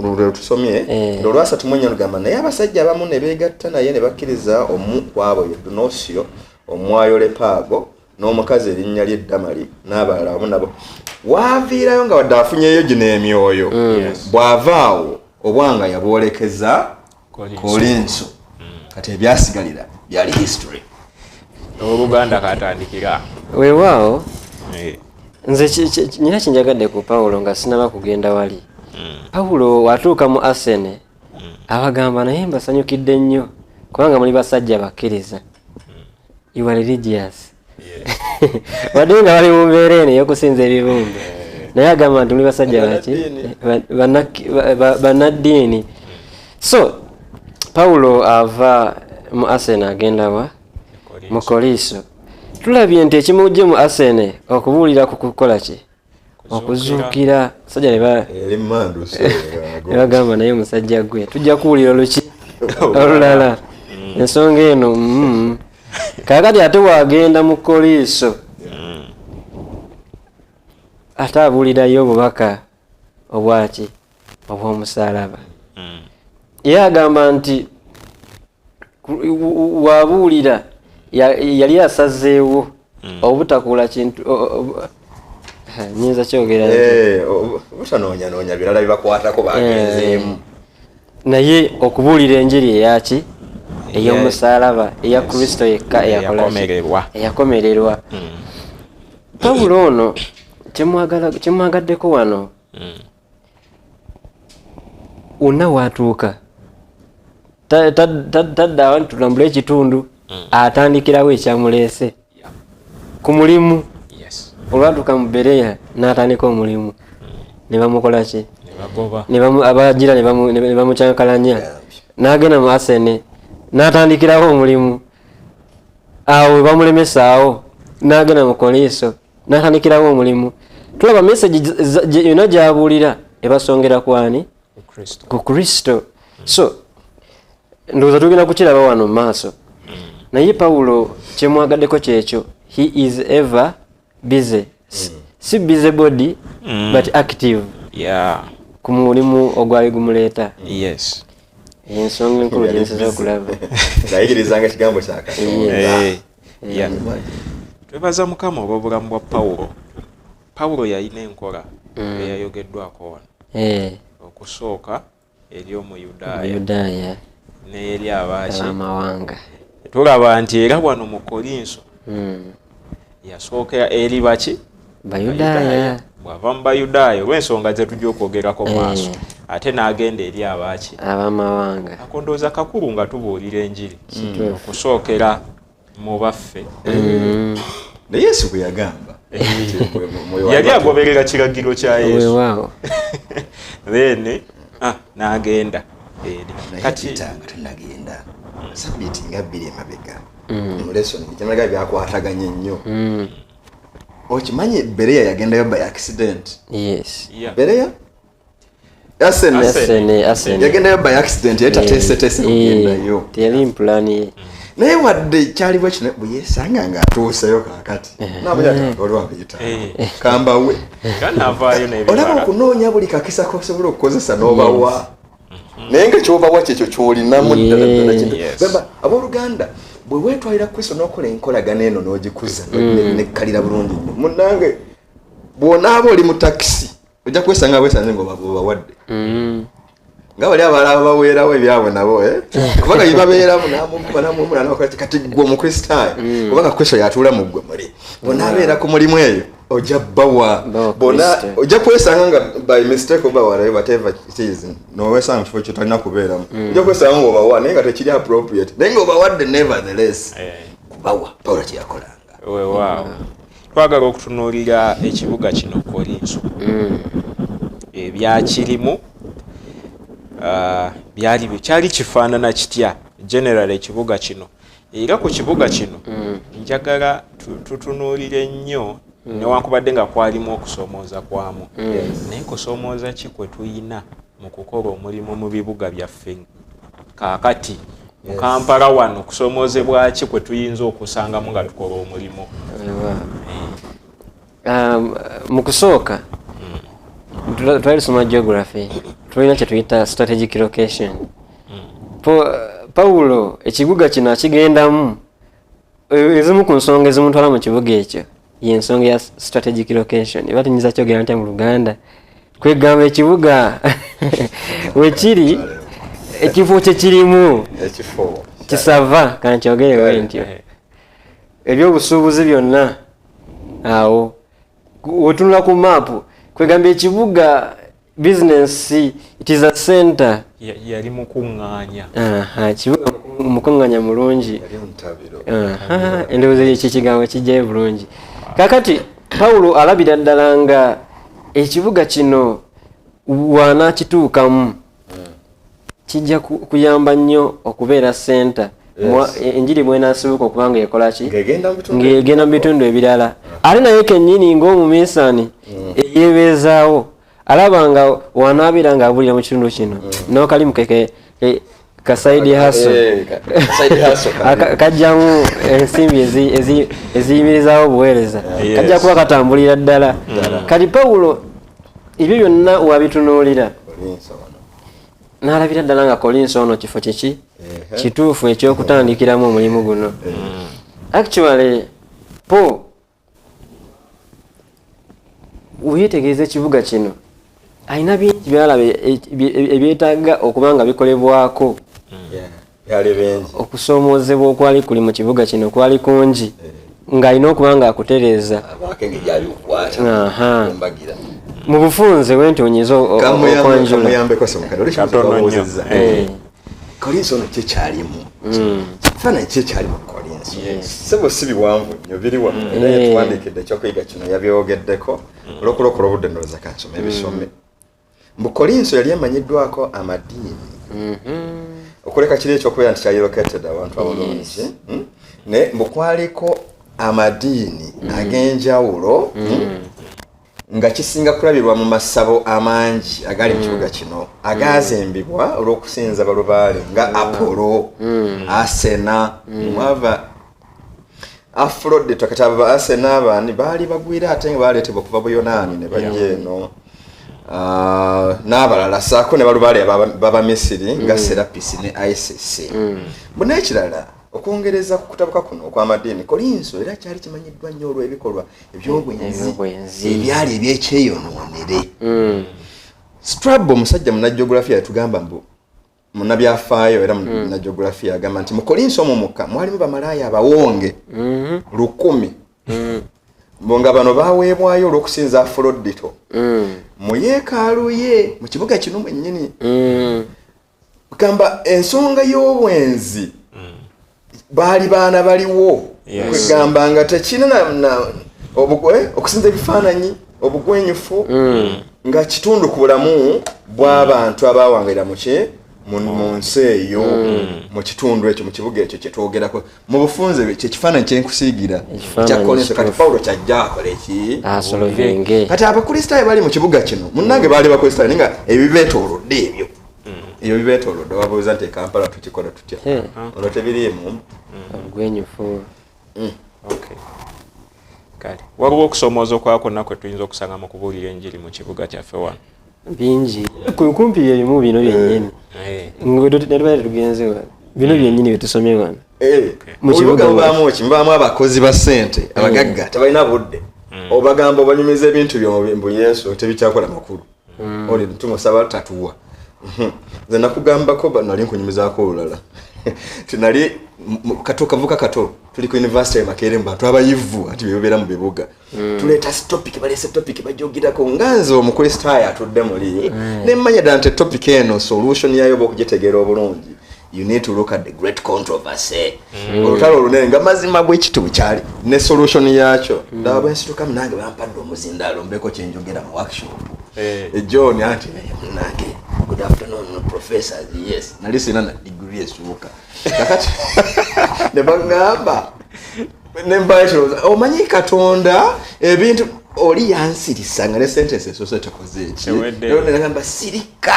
lwe tusomye olwa 34 lugamba, naye abasajja abamu ne beegatta naye ne bakkiriza, omu ku abo ye Donosio omwayolepaago n'omukazi erinnya lye Damali n'abalala wamu nabo. Waaviirayo nga wadde afunyeyo gino emyoyo, bw'avaawo obwanga yabwolekeza Kolinso. Kati ebyasigalira byali history. Oluganda katandikira. Weewaawo, nze nyina kyenjagadde ku Pawulo nga sinaba kugenda wali. Pawulo watuuka mu Asene, abagamba, naye mbasanyukidde nnyo kubanga muli basajja bakkiriza, you are religious. Wadde nga bali mu mbeera eno ey'okusinza ebibumbe, naye agamba nti muli basajja baki? Bannaddiini. So Pawulo ava mu Asene agenda wa? Mu Koliiso. Tulabye nti ekimujje mu Asene okubuulira ku kukola ki? Okuzuukira. Sajja ne bagamba, naye musajja gwe, tujja kuwulira oluki olulala ensonga eno. Kakati ate wagenda mu Koliiso, ate abuulirayo obubaka obwaki? Obw'omusalaba. Ye agamba nti wabuulira yali asazeewo obutakola kintu, nyinza kyogera? Obutanoonyanoonya birala bibakwatako, bagenzeemu. Naye okubuulira enjiri eyaki? Ey'omusalaba, eya Kristo yekka eyakomererwa. Pawulo ono kyemwagaddeko wano, wonna watuuka tadda awo nti tulambule ekitundu, atandikirawo ekyamuleese ku mulimu. Olwatuuka mu Bereya n'atandika omulimu, ne bamukola ki? Abagira ne bamucyankalanya. N'agenda mu Asene n'atandikirawo omulimu, awo bamulemesaawo. N'agenda mu Koliiso n'atandikirawo omulimu. Tulaba message yonna gy'abuulira ebasongera kwani? Ku Kristo. So ndowooza tugenda kukiraba wano mu maaso. Naye Pawulo kyemwagaddeko kyekyo, he is ever busy, si busy body, but active ku mulimu ogwali gumuleeta. Ensonga enkulu gyensiza okulaba. Nayigirizanga ekigambo kya Katonda. Twebaza Mukama olw'obulamu bwa Pawulo. Pawulo yalina enkola eyayogeddwako wano, okusooka eri Omuyudaaya n'eri abaaki? Abamawanga. Tulaba nti era wano mu Kolinso yasookera eri baki? Bayudaaya. Bw'ava mu Bayudaaya, olw'ensonga ze tujja okwogerako maaso, ate n'agenda eri abaaki? Abamawanga. Ako ndowooza kakulu nga tubuulira enjiri, okusookera mu baffe. Naye Yesu bwe yagamba, yali agoberera kiragiro kya Yesu, then n'agenda eri. Kati nga tunagenda, sabiiti nga 2 emabega mu lesson kyamaga byakwataganye nnyo. Okimanyi Bereya yagendayo by accident. Yes. Bereya Asene. Yagendayo by accident, yali tateeseteese kugendayo. Teyali mpulani ye. Naye wadde kyaliwo kino, bwe yeesanga ng'atuuseyo kaakati nabayatolwabiyita kambawe Ganavaayo n'ebibala. Olaba okunoonya buli kakisa kosobola okukozesa n'obawa, naye nga kyobawa kyekyo kyolinamu ddala ddala kintu. Gamba, abooluganda, bwe weetwalira Kristo n'okola enkolagana eno n'ogikuza nekkalira bulungi nnyo, munnange, bw'onaaba oli mu takisi ojja kwesanga bwesanze ng'obawadde nga bali abalala baweerawo ebyabwe nabo, eh? Kubanga bibabeeramu namuvuma namumula nakola ki. Kati gwe omukristaayo, kubanga Kristo yatuula mu ggwe, muli bwonaabeera ku mulimu eyo ojja bawa Bawa bona. Kristo. Ojja kwesanga nga by mistake oba whatever it is, nowesanga mu kifo kyotalina kubeeramu, ojja kwesanga ngaobawa naye nga tekiri appropriate, naye ngaobawadde nevertheless. Kubawa Pawulo kyeyakolanga. Weewaawo, twagala okutunuulira ekibuga kino Kolinso, ebyakirimu, byali kyali kifaanana kitya general ekibuga kino. Era ku kibuga kino njagala tutunuulire nnyo, newankubadde nga kwalimu okusoomooza kwamu, naye kusoomooza ki kwe tuyina mu kukola omulimu mu bibuga byaffe kaakati mu Kampala wano? Kusoomoozebwa ki kwe tuyinza okusangamu nga tukola omulimu? Mu kusooka twali tusoma geography, tulina kye tuyita strategic location. Pawulo ekibuga kino akigendamu, ezimu ku nsonga ezimutwala mu kibuga ekyo yensonga ya strategic location. Eba tuyinza kyogera ntya mu Luganda? Kwegamba ekibuga wekiri, ekifo kyekirimu ekifo kisava, kankyogere bwe ntyo. Ebyobusuubuzi byonna awo wetunula ku maapu, kwegamba ekibuga business, it is a center. Yali mukuŋŋaanya. Aha, kibuga mukuŋŋaanya mulungi. Yali mutabiro. Aha, endowooza ekyo ekigambo kijjayo bulungi. Kakati Pawulo alabira ddala nga ekibuga kino wanaakituukamu kijja kuyamba nnyo okubeera center enjiri mwenasibuka okuba nga ekola ki, Ng'egenda mu bitundu ng'egenda mu bitundu ebirala. Ate naye kennyini ng'omuminsani eyeebeezaawo, alaba nga wanaabeera ng'abuulira mu kitundu kino n'okalimu ka side hustle. Side hustle kali. Kajjamu ensimbi eziyimirizaawo obuweereza. Kajja kuba katambulira ddala. Kati Pawulo ebyo byonna wabitunuulira Kolinso wano. n'alabira ddala nga Kolinso ono kifo kiki kituufu ekyokutandikiramu omulimu guno. Actually, Paul weyetegereza ekibuga kino, alina bingi byalaba ebyetaaga okuba nga bikolebwako. Yeah, byali bingi. Okusoomoozebwa okwali kuli mu kibuga kino kwali kungi, ng'alina okuba nga akutereeza. Abaako engeri gyabikwata kumbagira. Mu bufunze bwe nti onyinza okwanjula. Kamuyambeko semukadde oli. Katono nnyo. Kibuuza. Kolinso ono kyekyalimu, kifaananyi kyekyali mu Kolinso, sebo si biwanvu nnyo, biri wano era yetuwandiikidde ekyokuyiga kino yabyogeddeko. Olwokulokola obudde, ndowooza kansome ebisome. Mbu Kolinso yali emanyiddwako amadiini, okuleka kiri ekyokubeera nti kyali located awantu awalungi, Naye mbu kwaliko amadiini ag'enjawulo, Nga kisinga kulabirwa mu masabo amangi agali mu kibuga kino agazimbibwa olw'okusinza balubaale nga Apollo, Asena, mwava Afrodito. Kati abo ba Asena baani? Baali bagwira ate nga baleetebwa okuva Buyonaani ne bajja eno. Ah, n'abalala saako ne balubaale b'Abamisiri nga Serapisi ne Isis. Mbu n'ekirala, okwongereza ku kutabuka kuno okw'amadiini, Kolinso era kyali kimanyiddwa nnyo olw'ebikolwa ebyobwenzi Ebyobwenzi. ebyali ebyekyeyonoonere. Strabo, omusajja munnageographiya, yatugamba mbu munnabyafaayo era munnageographiya, agamba nti mu Kolinso omwo mukka mwalimu bamalaaya abawonge 1000, mbu nga bano baweebwayo olw'okusinza Afrodito mu yeekaalu ye mu kibuga kino mwennyini. Gamba ensonga y'obwenzi baali baana baliwo. Kwegamba nga tekina okusinza ebifaananyi, obugwenyufu nga kitundu ku bulamu bw'abantu abawangalira muki Mu nsi eyo, mu kitundu ekyo, mu kibuga ekyo kyetwogerako, mu bufunze kyekifaananyi kyenkusiigira Ekifaananyi kya Kolinso. Kati kituufu. Pawulo kyajja akola eki? Asolvinge. Kati Abakristaayo bali mu kibuga kino, munnange, baali Bakristaayo, naye nga ebibeetoolodde ebyo, ebyo bibeetoolodde. Babuuza nti ekampala tukikola tutya? Olwo tebiriimu. Obugwenyufu. Okay. Kale waliwo okusomooza okwa kwonna kwe tuyinza okusanga mu kubuulira enjiri mu kibuga kyaffe wano? Bingi. Kumpi byebimu bino byennyini. Netubadde tugenze wano, bino byennyini byetusomye wano. Mu Mu kibuga kibuga mubaamu ki? Mubaamu abakozi ba ssente, abagagga tebalina budde. Obagamba, obanyumiza ebintu byo mbu Yesu tebikyakola makulu, oli tumusaba tatuwa. Nze nakugambako, nali nkunyumizaako olulala tinali kato kavuka kato, tuli ku university e Makerere, mu bantu abayivu, anti bebeera mu bibuga, tuleeta topic, baleese topic bajogerako, nga nze Omukristaayo atudde muli nemmanya ddala nti topic eno solution yayo oba okugitegeera obulungi, you need to look at the great controversy, olutalo olunene, nga mazima bwe kiti bwekyali ne solution yakyo. Ndaba bwensitukamu, nange bampadde omuzindaalo mbeko kyenjogera mu workshop. John anti, "Munange, good afternoon professors." Yes, nali sina na degree esooka. Kakati ne baŋŋamba, nembayo kirowooza, omanyi Katonda ebintu oli yansirisa nga ne sentence esoose tekoze eki. Ewedde. Nagamba, sirika.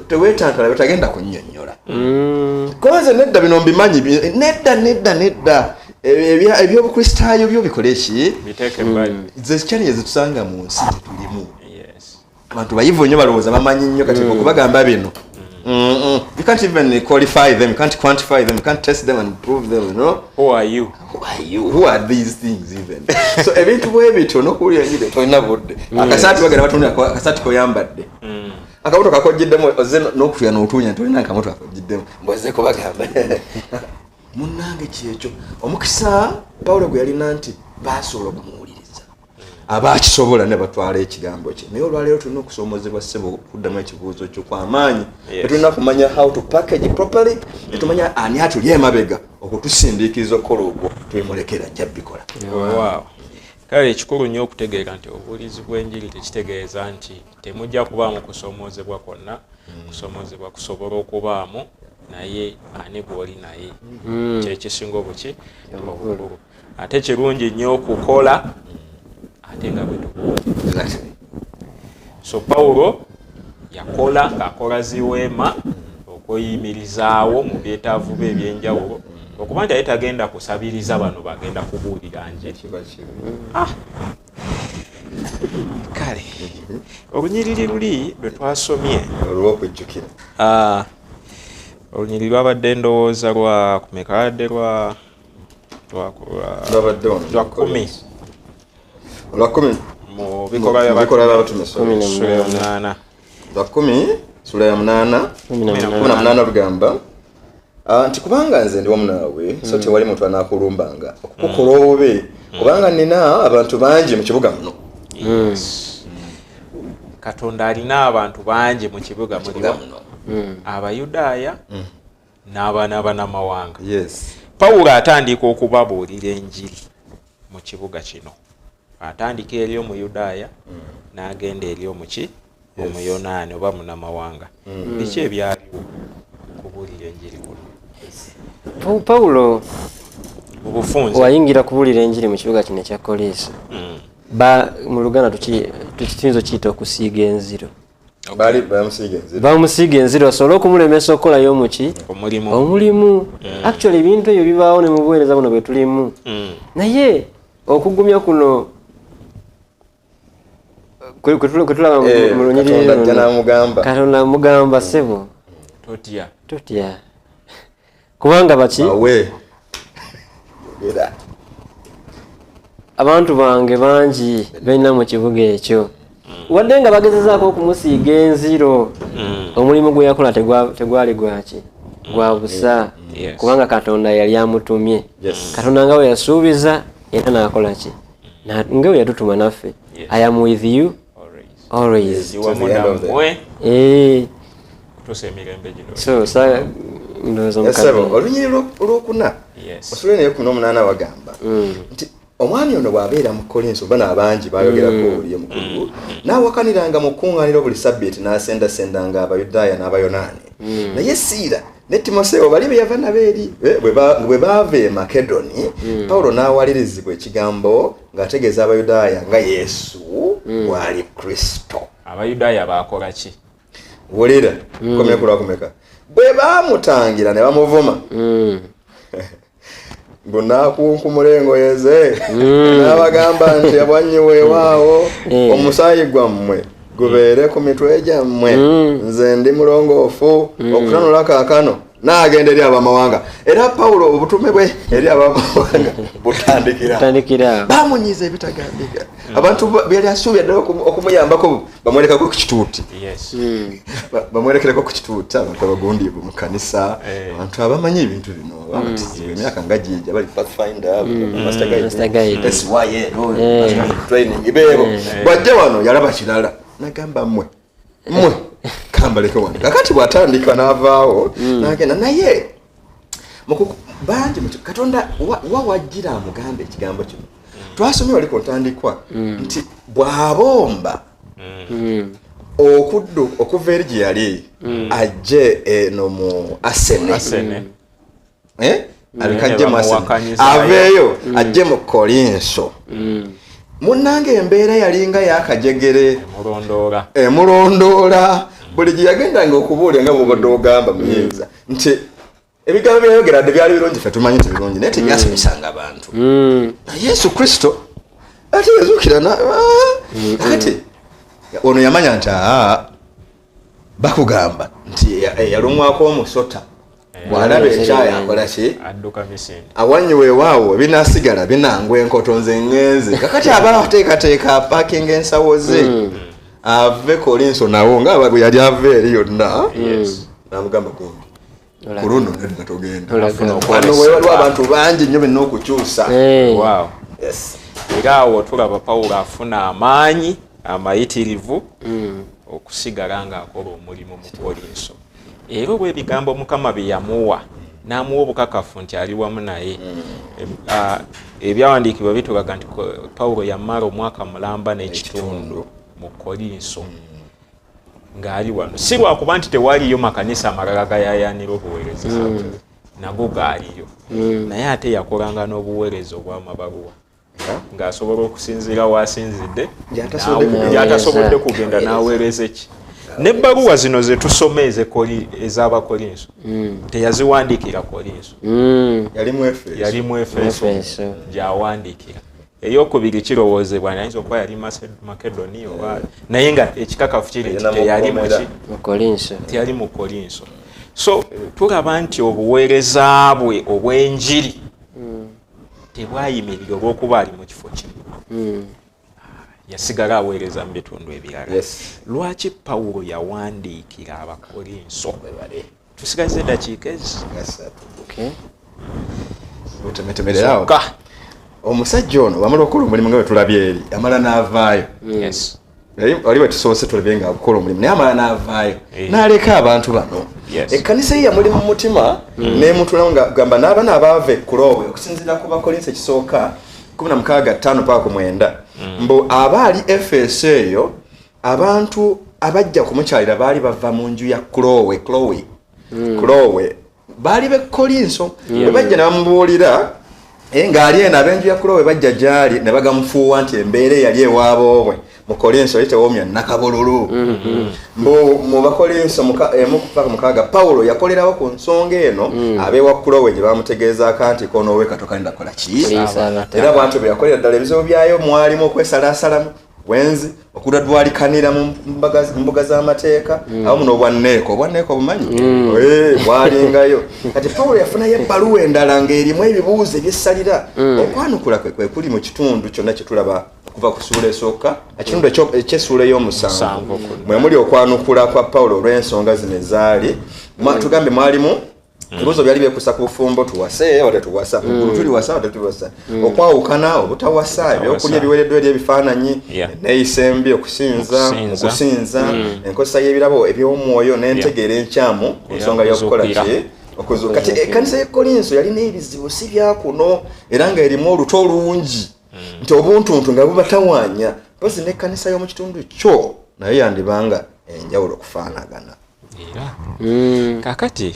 Teweetantala betagenda kunnyonnyola. Konze nedda, bino mbimanyi, nedda, nedda, nedda. Ebyobukristaayo byo bikole ki? Biteeke ebbali. Ze challenge zetusanga mu nsi gyetulimu. Abantu bayivu nnyo, balowooza bamanyi nnyo. Kati okubagamba bino, You can't even qualify them, you can't quantify them, you can't test them and prove them. Who are you? Who are you? Who are these things even? So ebintu bwe bityo, n'okuwulira enjiri tolina budde. Akasaati bagenda batunula akasaati koyambadde, akamoto kakojiddemu, ozze n'okutuya n'otuunya, tolina akamoto kakojiddemu, mbozze kubagamba. Munnange, kyekyo omukisa Pawulo gwe yalina nti basobola okumuwuliriza, abakisobola ne batwala ekigambo kye. Naye olwaleero tulina okusoomozebwa, ssebo, okuddamu ekibuuzo kyo kwamaanyi. Tetulina kumanya how to package properly, netumanya ani atuli emabega okutusindiikiriza okukola ogwo. Tubimulekera, ajja bikola. Wow. Kale ekikulu nnyo okutegeera nti obubuulizi bw'enjiri tekitegeeza nti temujja kubaamu kusoomoozebwa kwonna. Kusoomoozebwa kusobola okubaamu, naye ani gw'oli naye kyekisinga obuki obukulu. Ate kirungi nnyo okukola ate nga bwe tubuulira. So Pawulo yakola ng'akola ziweema okweyimirizaawo mu byetaavu bye ebyenjawulo, okuba nti aye tagenda kusabiriza bano bagenda kubuulira njiri. Kiba kibi. Kale olunyiriri luli lwe twasomye, olwokujjukira. Olunyiriri lwabadde, ndowooza lwa kumeka? Lwabadde Lwabadde wano. Lwa 10. Olwa 10. Mu bikolwa Mu bikolwa by'Abatume, sorry. 18. Sura ya 8. Lwa 10, sula ya 8. 18. 18 lugamba, nti kubanga nze ndi wamu naawe, so tewali muntu anaakulumbanga okukukola obubi, kubanga nina abantu bangi mu kibuga muno. Yes. Katonda alina abantu bangi mu kibuga kibuga mulimu muno. Abayudaaya n'abaana banamawanga. Pawulo atandika okubabuulira enjiri mu kibuga kino. Atandika eri Omuyudaaya, n'agenda eri omuki, Omuyonaani oba munamawanga. Biki ebyaliwo kubuulira enjiri kuno? Pawulo mu bufunze wayingira kubuulira enjiri mu kibuga kino ekya Koliisi, ba mu Luganda tuyinza okiyita okusiiga enziro. Baali bamusiiga enziro. Bamusiiga enziro basobole okumulemesa okukolayo omuki? Omulimu. Omulimu. Actually ebintu ebyo bibaawo ne mu buweereza buno bwe tulimu, naye okugumya kuno kwe tulaba mu lunyiriri Katonda ajja luno. n'amugamba. Katonda amugamba, ssebo, totya. Totya, kubanga baki? Awe yogera. Abantu bange bangi balina mu kibuga ekyo. Wadde nga bagezezaako okumusiiga enziro, omulimu gwe yakola tegwali gwaki gwa busa, kubanga Katonda yali amutumye. Katonda nga bwe yasuubiza era n'akola ki? Nga bwe yatutuma naffe. I am with you always. Always. Ndi wamu To the end of the- nammwe kutuusa emirembe gino. So sa ndowooza Esebo mukadde olunyiri olwokuna, osula eno eyekumi n'omunaana, wagamba nti Omwami ono bw'abeera mu Kolinso, bano abangi bayogerako oli omukulu, n'awakaniranga mu kkuŋŋaaniro buli sabbiiti, n'asendasendanga Abayudaaya n'Abayonaani. Naye Siira ne Timoseewo bali be yava nabo eri, bwe baava e Makedoni, Pawulo n'awalirizibwa ekigambo ng'ategeeza Abayudaaya nga Yesu bw'ali Kristo. Abayudaaya baakola ki? Wulira, komya ku lwakumeka. Bwe baamutangira ne bamuvuma, mbu n'akunkumula engoye ze, n'abagamba nti abwannyi weewaawo, omusaayi gwammwe gubeere ku mitwe gyammwe, nze ndi mulongoofu okutanula kaakano n'agenda eri abamawanga. Era Pawulo obutume bwe eri abamawanga butandikira Tandikira. Bamunyiza ebitagambika. Abantu byali asuubira ddala okumuyambako bamwerekako ku kituuti. Bamwerekereko ku kituuti abantu abagundiivu mu kanisa, abantu abamanyi ebintu bino, ababatizibwa emyaka nga gijja, bali pathfinder, master guide, Master Guide. SYL, training beebo. Bwajja wano yalaba kirala, nagamba, mmwe mmwe kambaleke wano. Kakati bw'atandika n'avaawo n'agenda naye bangi Katonda wa wajjira amugambe ekigambo kino. Twasomye wali ku ntandikwa nti bw'abomba okuddu okuva eri gye yali ajje eno mu Asene. Asene. Eh? Aleka ajje mu Asene, Bamuwakanyizaayo. aveeyo ajje mu Kolinso. Munnange, embeera yalinga yakajegere. Mulondoola. Emulondoola buli gye yagendanga okubuulira, nga bwobadde ogamba muyinza nti ebigambo byayogera dde byali birungi, ffe tumanyi nti birungi, naye tebyasanyusanga abantu. Na Yesu Kristo ate yazuukira kati ono yamanya nti aa, bakugamba nti yalumwako omusota, bw'alaba ekyayi akola ki? Adduka misinde. Awanyi weewaawo, ebinaasigala binangwa enkoto, nze ŋŋenze. Kakati aba ateekateeka apaakinga ensawo ze ave Kolinso nawo nga bwe yali ava eri yonna, namugamba, gundi ku luno nedda, togenda. Olaga. Wano wewaliwo abantu bangi nnyo benna okukyusa. Wow. Yes. Era awo tulaba Pawulo afuna amaanyi amayitirivu okusigala ng'akola omulimu mu Kolinso, era olw'ebigambo Mukama bye yamuwa n'amuwa obukakafu nti ali wamu naye. Ebyawandiikibwa bitulaga nti Pawulo yamala omwaka mulamba n'ekitundu mu Kolinso ng'ali wano, si lwakuba nti tewaliyo makanisa amalala gayayanira obuweereza, nago gaaliyo, naye ate yakolanga n'obuweereza obw'amabaluwa ng'asobola okusinziira waasinzidde Gy'atasobodde kugenda. Gy'atasobodde kugenda n'aweereza eki n'ebbaluwa zino zetusoma ez'Abakolinso teyaziwandiikira Kolinso. Yali mu Efeso. Yali mu Efeso. Efeso. Gy'awandiikira eyokubiri kirowoozebwa ayinza okuba yali Makedoni oba, naye nga ekikakafu kiri nti Yali teyali namukomera. muki Mu Kolinso. Teyali mu Kolinso. So tulaba nti obuweereza bwe obw'enjiri tebwayimirira olw'okuba ali mu kifo kimu. Yasigala aweereza mu bitundu ebirala. Lwaki Pawulo yawandiikira Abakolinso? Tusigaze eddakiika ezi Gasatu. Okay. Otemetemererawo. Zokka. Omusajja ono bamala okukola omulimu nga bwe tulabye eri, amala n'avaayo. Wali bwe tusoose tulabye nga akukola omulimu, naye amala n'avaayo n'aleka abantu bano. Ekkanisa ye yamuli mu mutima n'emutulamu, nga gamba n'abaana abaava e Kuloowe, okusinziira ku Bakolinso ekisooka 16 paka ku 9, mbu aba ali Efeso eyo, abantu abajja kumukyalira baali bava mu nju ya Kulowe. Chloe, Chloe, baali b'e Kolinso. Bwe bajja ne bamubuulira, ng'ali eno, ab'enju ya Kulowe bajja gy'ali ne bagamufuuwa nti embeera eyali ewaboobwe mu Kolinso yali tewoomya nakabululu. Mbu mu Bakolinso 1 paka 6, Pawulo yakolerawo ku nsonga eno ab'ewa Kulowe gye bamutegeezaako nti koonoowe katokanida kola ki. Kuliisa. Era bwatyo bwe yakolera ddala ebizibu byayo, mwalimu okwesalaasalamu, bwenzi, okudadwalikanira mu mbuga z'amateeka, awamu n'obwanneeko. Obwanneeko obumanyi? Bwalingayo. Kati Pawulo yafunayo ebbaluwa endala ng'erimu ebibuuzo ebyessalira. Okwanukula kwe kwe kuli mu kitundu kyonna kye tulaba okuva ku ssuula esooka, ekitundu eky'essuula ey'omusanvu, Musanvu kudda. mwe muli okwanukula kwa Pawulo olw'ensonga zino ezaali. Tugambe mwalimu ebibuuzo byali byekusa ku bufumbo, tuwase oba tetuwasa, muggulu tuliwasa oba tetuwasa, okwawukana, obutawasa, ebyokulya ebiweereddwa eri ebifaananyi, enneeyisa embi, okusinza, Okusinza. okusinza, enkozesa y'ebirabo eby'omwoyo n'entegeera enkyamu ku nsonga y'okukola Okuzuukira. ki, okuzuuka. Kati ekkanisa y'e Kolinso yalina ebizibu si byakuno, era nga erimu oluto olungi. Nti obuntuntu nga bubatawaanya, mpozi n'ekkanisa y'omu kitundu kyo nayo yandibanga enjawulo okufaanagana. Era kakati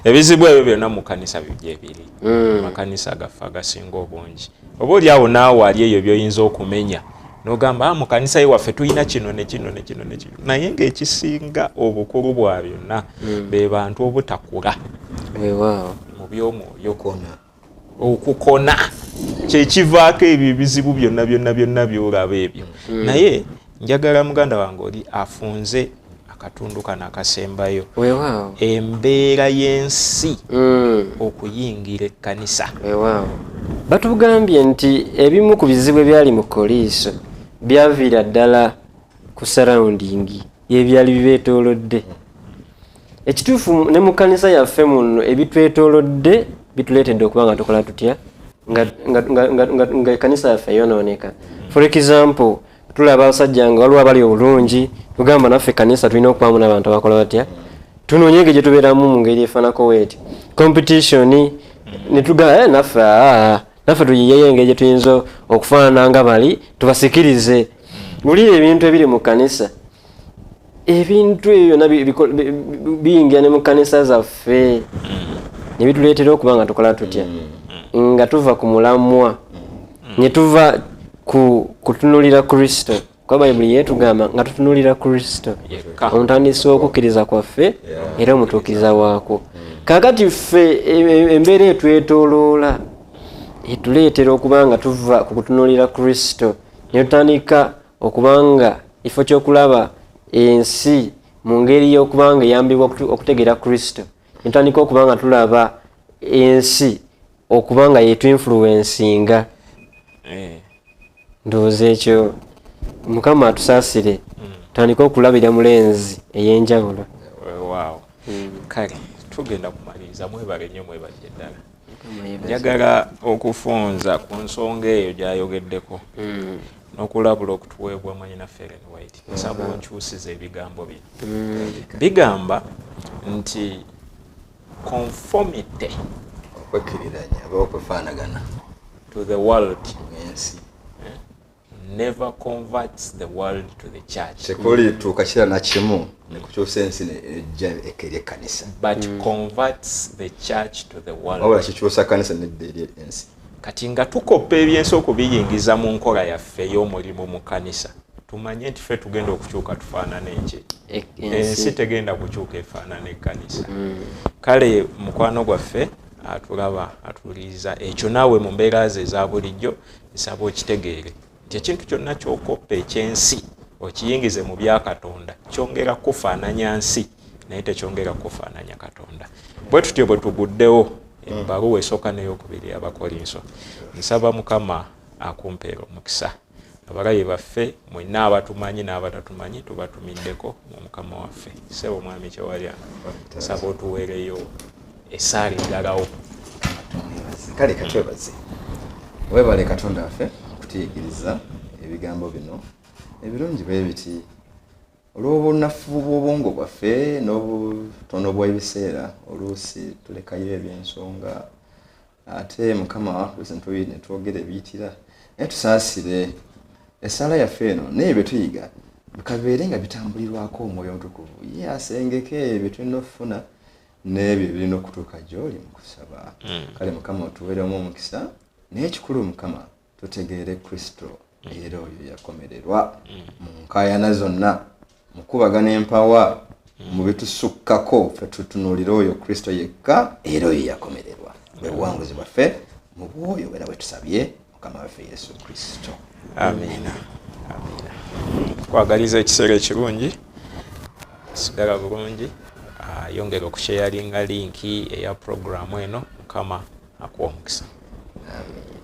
ebizibu ebyo byonna mu kanisa gyebiri, makanisa gaffe agasinga obungi, oba oli awo naawe ali eyo byoyinza okumenya nogamba, "Ah, mu kanisa yewaffe tulina kino ne kino ne kino ne kino," naye ng'ekisinga obukulu bwa byonna be bantu obutakula mu by'omwoyo. Kona. Okukona kyekivaako ebyo ebizibu byonna byonna byonna byolaba ebyo. Naye njagala muganda wange oli afunze akatundu kano akasembayo, embeera y'ensi okuyingira ekkanisa. Weewaawo, batugambye nti ebimu ku bizibu ebyali mu Kkolinso byaviira ddala ku surrounding y'ebyali bibeetoolodde. Ekituufu, ne mu kkanisa yaffe muno ebitwetoolodde bituleetedde okuba nga tukola tutya, nga ekkanisa yaffe eyonooneka. For example, tulaba abasajja nga waliwo abali obulungi, tugamba naffe ekkanisa tulina okubamu n'abantu abakola batya, tunoonye engeri gye tubeeramu mu ngeri efaanako weeti competition, ne tugamba, "Eh, naffe naffe tuyiyeyo engeri gye tuyinza okufaanana nga bali, tubasikirize." Wulira ebintu ebiri mu kkanisa, ebintu ebyo byonna biyingira ne mu kkanisa zaffe ne bituleetera okuba nga tukola tutya, nga tuva ku mulamwa ne tuva ku kutunulira Kristo, kuba Bayibuli yeetugamba nga tutunulira Kristo yekka, omutandisi w'okukkiriza kwaffe era omutuukiriza waakwo. Kaakati ffe embeera etwetooloola etuleetera okuba nga tuva ku kutunuulira Kristo ne tutandika okuba nga ekifo ky'okulaba ensi mu ngeri y'okuba nga eyambibwa okutegeera Kristo, ne tutandika okuba nga tulaba ensi okuba nga yetuinfluencinga. Ndowooza ekyo Mukama atusaasire, tutandike okulabira mu lens ey'enjawulo. Weewaawo. Kale tugenda kumaliriza. Mwebale nnyo, mwebalire ddala. Njagala okufunza ku nsonga eyo gy'ayogeddeko n'okulabula okutuweebwa mwanyinaffe Ellen White. Nsaba onkyusiza ebigambo bino. Bigamba nti conformity, okwekkiriranya oba okwefaanagana to the world ensi never converts the world to the church, tekulituuka kira na kimu nekukyusa ensi nejja eri ekkanisa, but converts the church to the world. Wabula kikyusa kanisa nedda eri ensi. Kati nga tukoppa ebyensi okubiyingiza mu nkola yaffe ey'omulimu mu kanisa, tumanye nti ffe tugenda okukyuka tufaanane ki? Ensi tegenda kukyuka efaanana ekkanisa. Kale mukwano gwaffe atulaba, atuwuliriza, ekyo naawe mu mbeera ze eza bulijjo nsaba okitegeere nti ekintu kyonna kyokoppa ekyensi okiyingize mu bya Katonda kyongera kufaananya nsi, naye tekyongera kufaananya Katonda. Bwe tutyo bwe tuguddewo ebbaluwa esooka n'eyokubiri Abakolinso. Nsaba Mukama akumpeera omukisa. Abalabi baffe mwenna abatumanyi n'abatatumanyi, tubatumiddeko mu Mukama waffe. Sebo Mwami Kyewalyanga, nsaba otuweereyo essaala eggalawo. Kale katwebaze. Webale Katonda waffe okutuyigiriza ebigambo bino ebirungi bwe biti. Olw'obunafu bw'obwongo bwaffe n'obutono bw'ebiseera, oluusi tulekayo ebyensonga, ate Mukama oluusi ne twogera ebiyitira, naye tusaasire. Essaala yaffe eno naye bye tuyiga bikabeere nga bitambulirwako Omwoyo Omutukuvu, ye asengeke ebyo tulina okufuna n'ebyo ebirina okutuuka gy'oli mu kusaba. Kale Mukama otuweeremu omukisa, naye ekikulu Mukama tutegeere Kristo era oyo yakomererwa mu nkaayana zonna, mu kubagana empawa, mu bitusukkako, ffe tutunuulire oyo Kristo yekka era oyo yakomererwa, bwe buwanguzi bwaffe mu bwoyo bwera bwe tusabye Mukama waffe Yesu Kristo. Amiina, amiina. Kwagaliza ekiseera ekirungi. Sigala bulungi. Yongera okusharinga link eya puroguramu eno. Mukama akuwa omukisa. Amiina.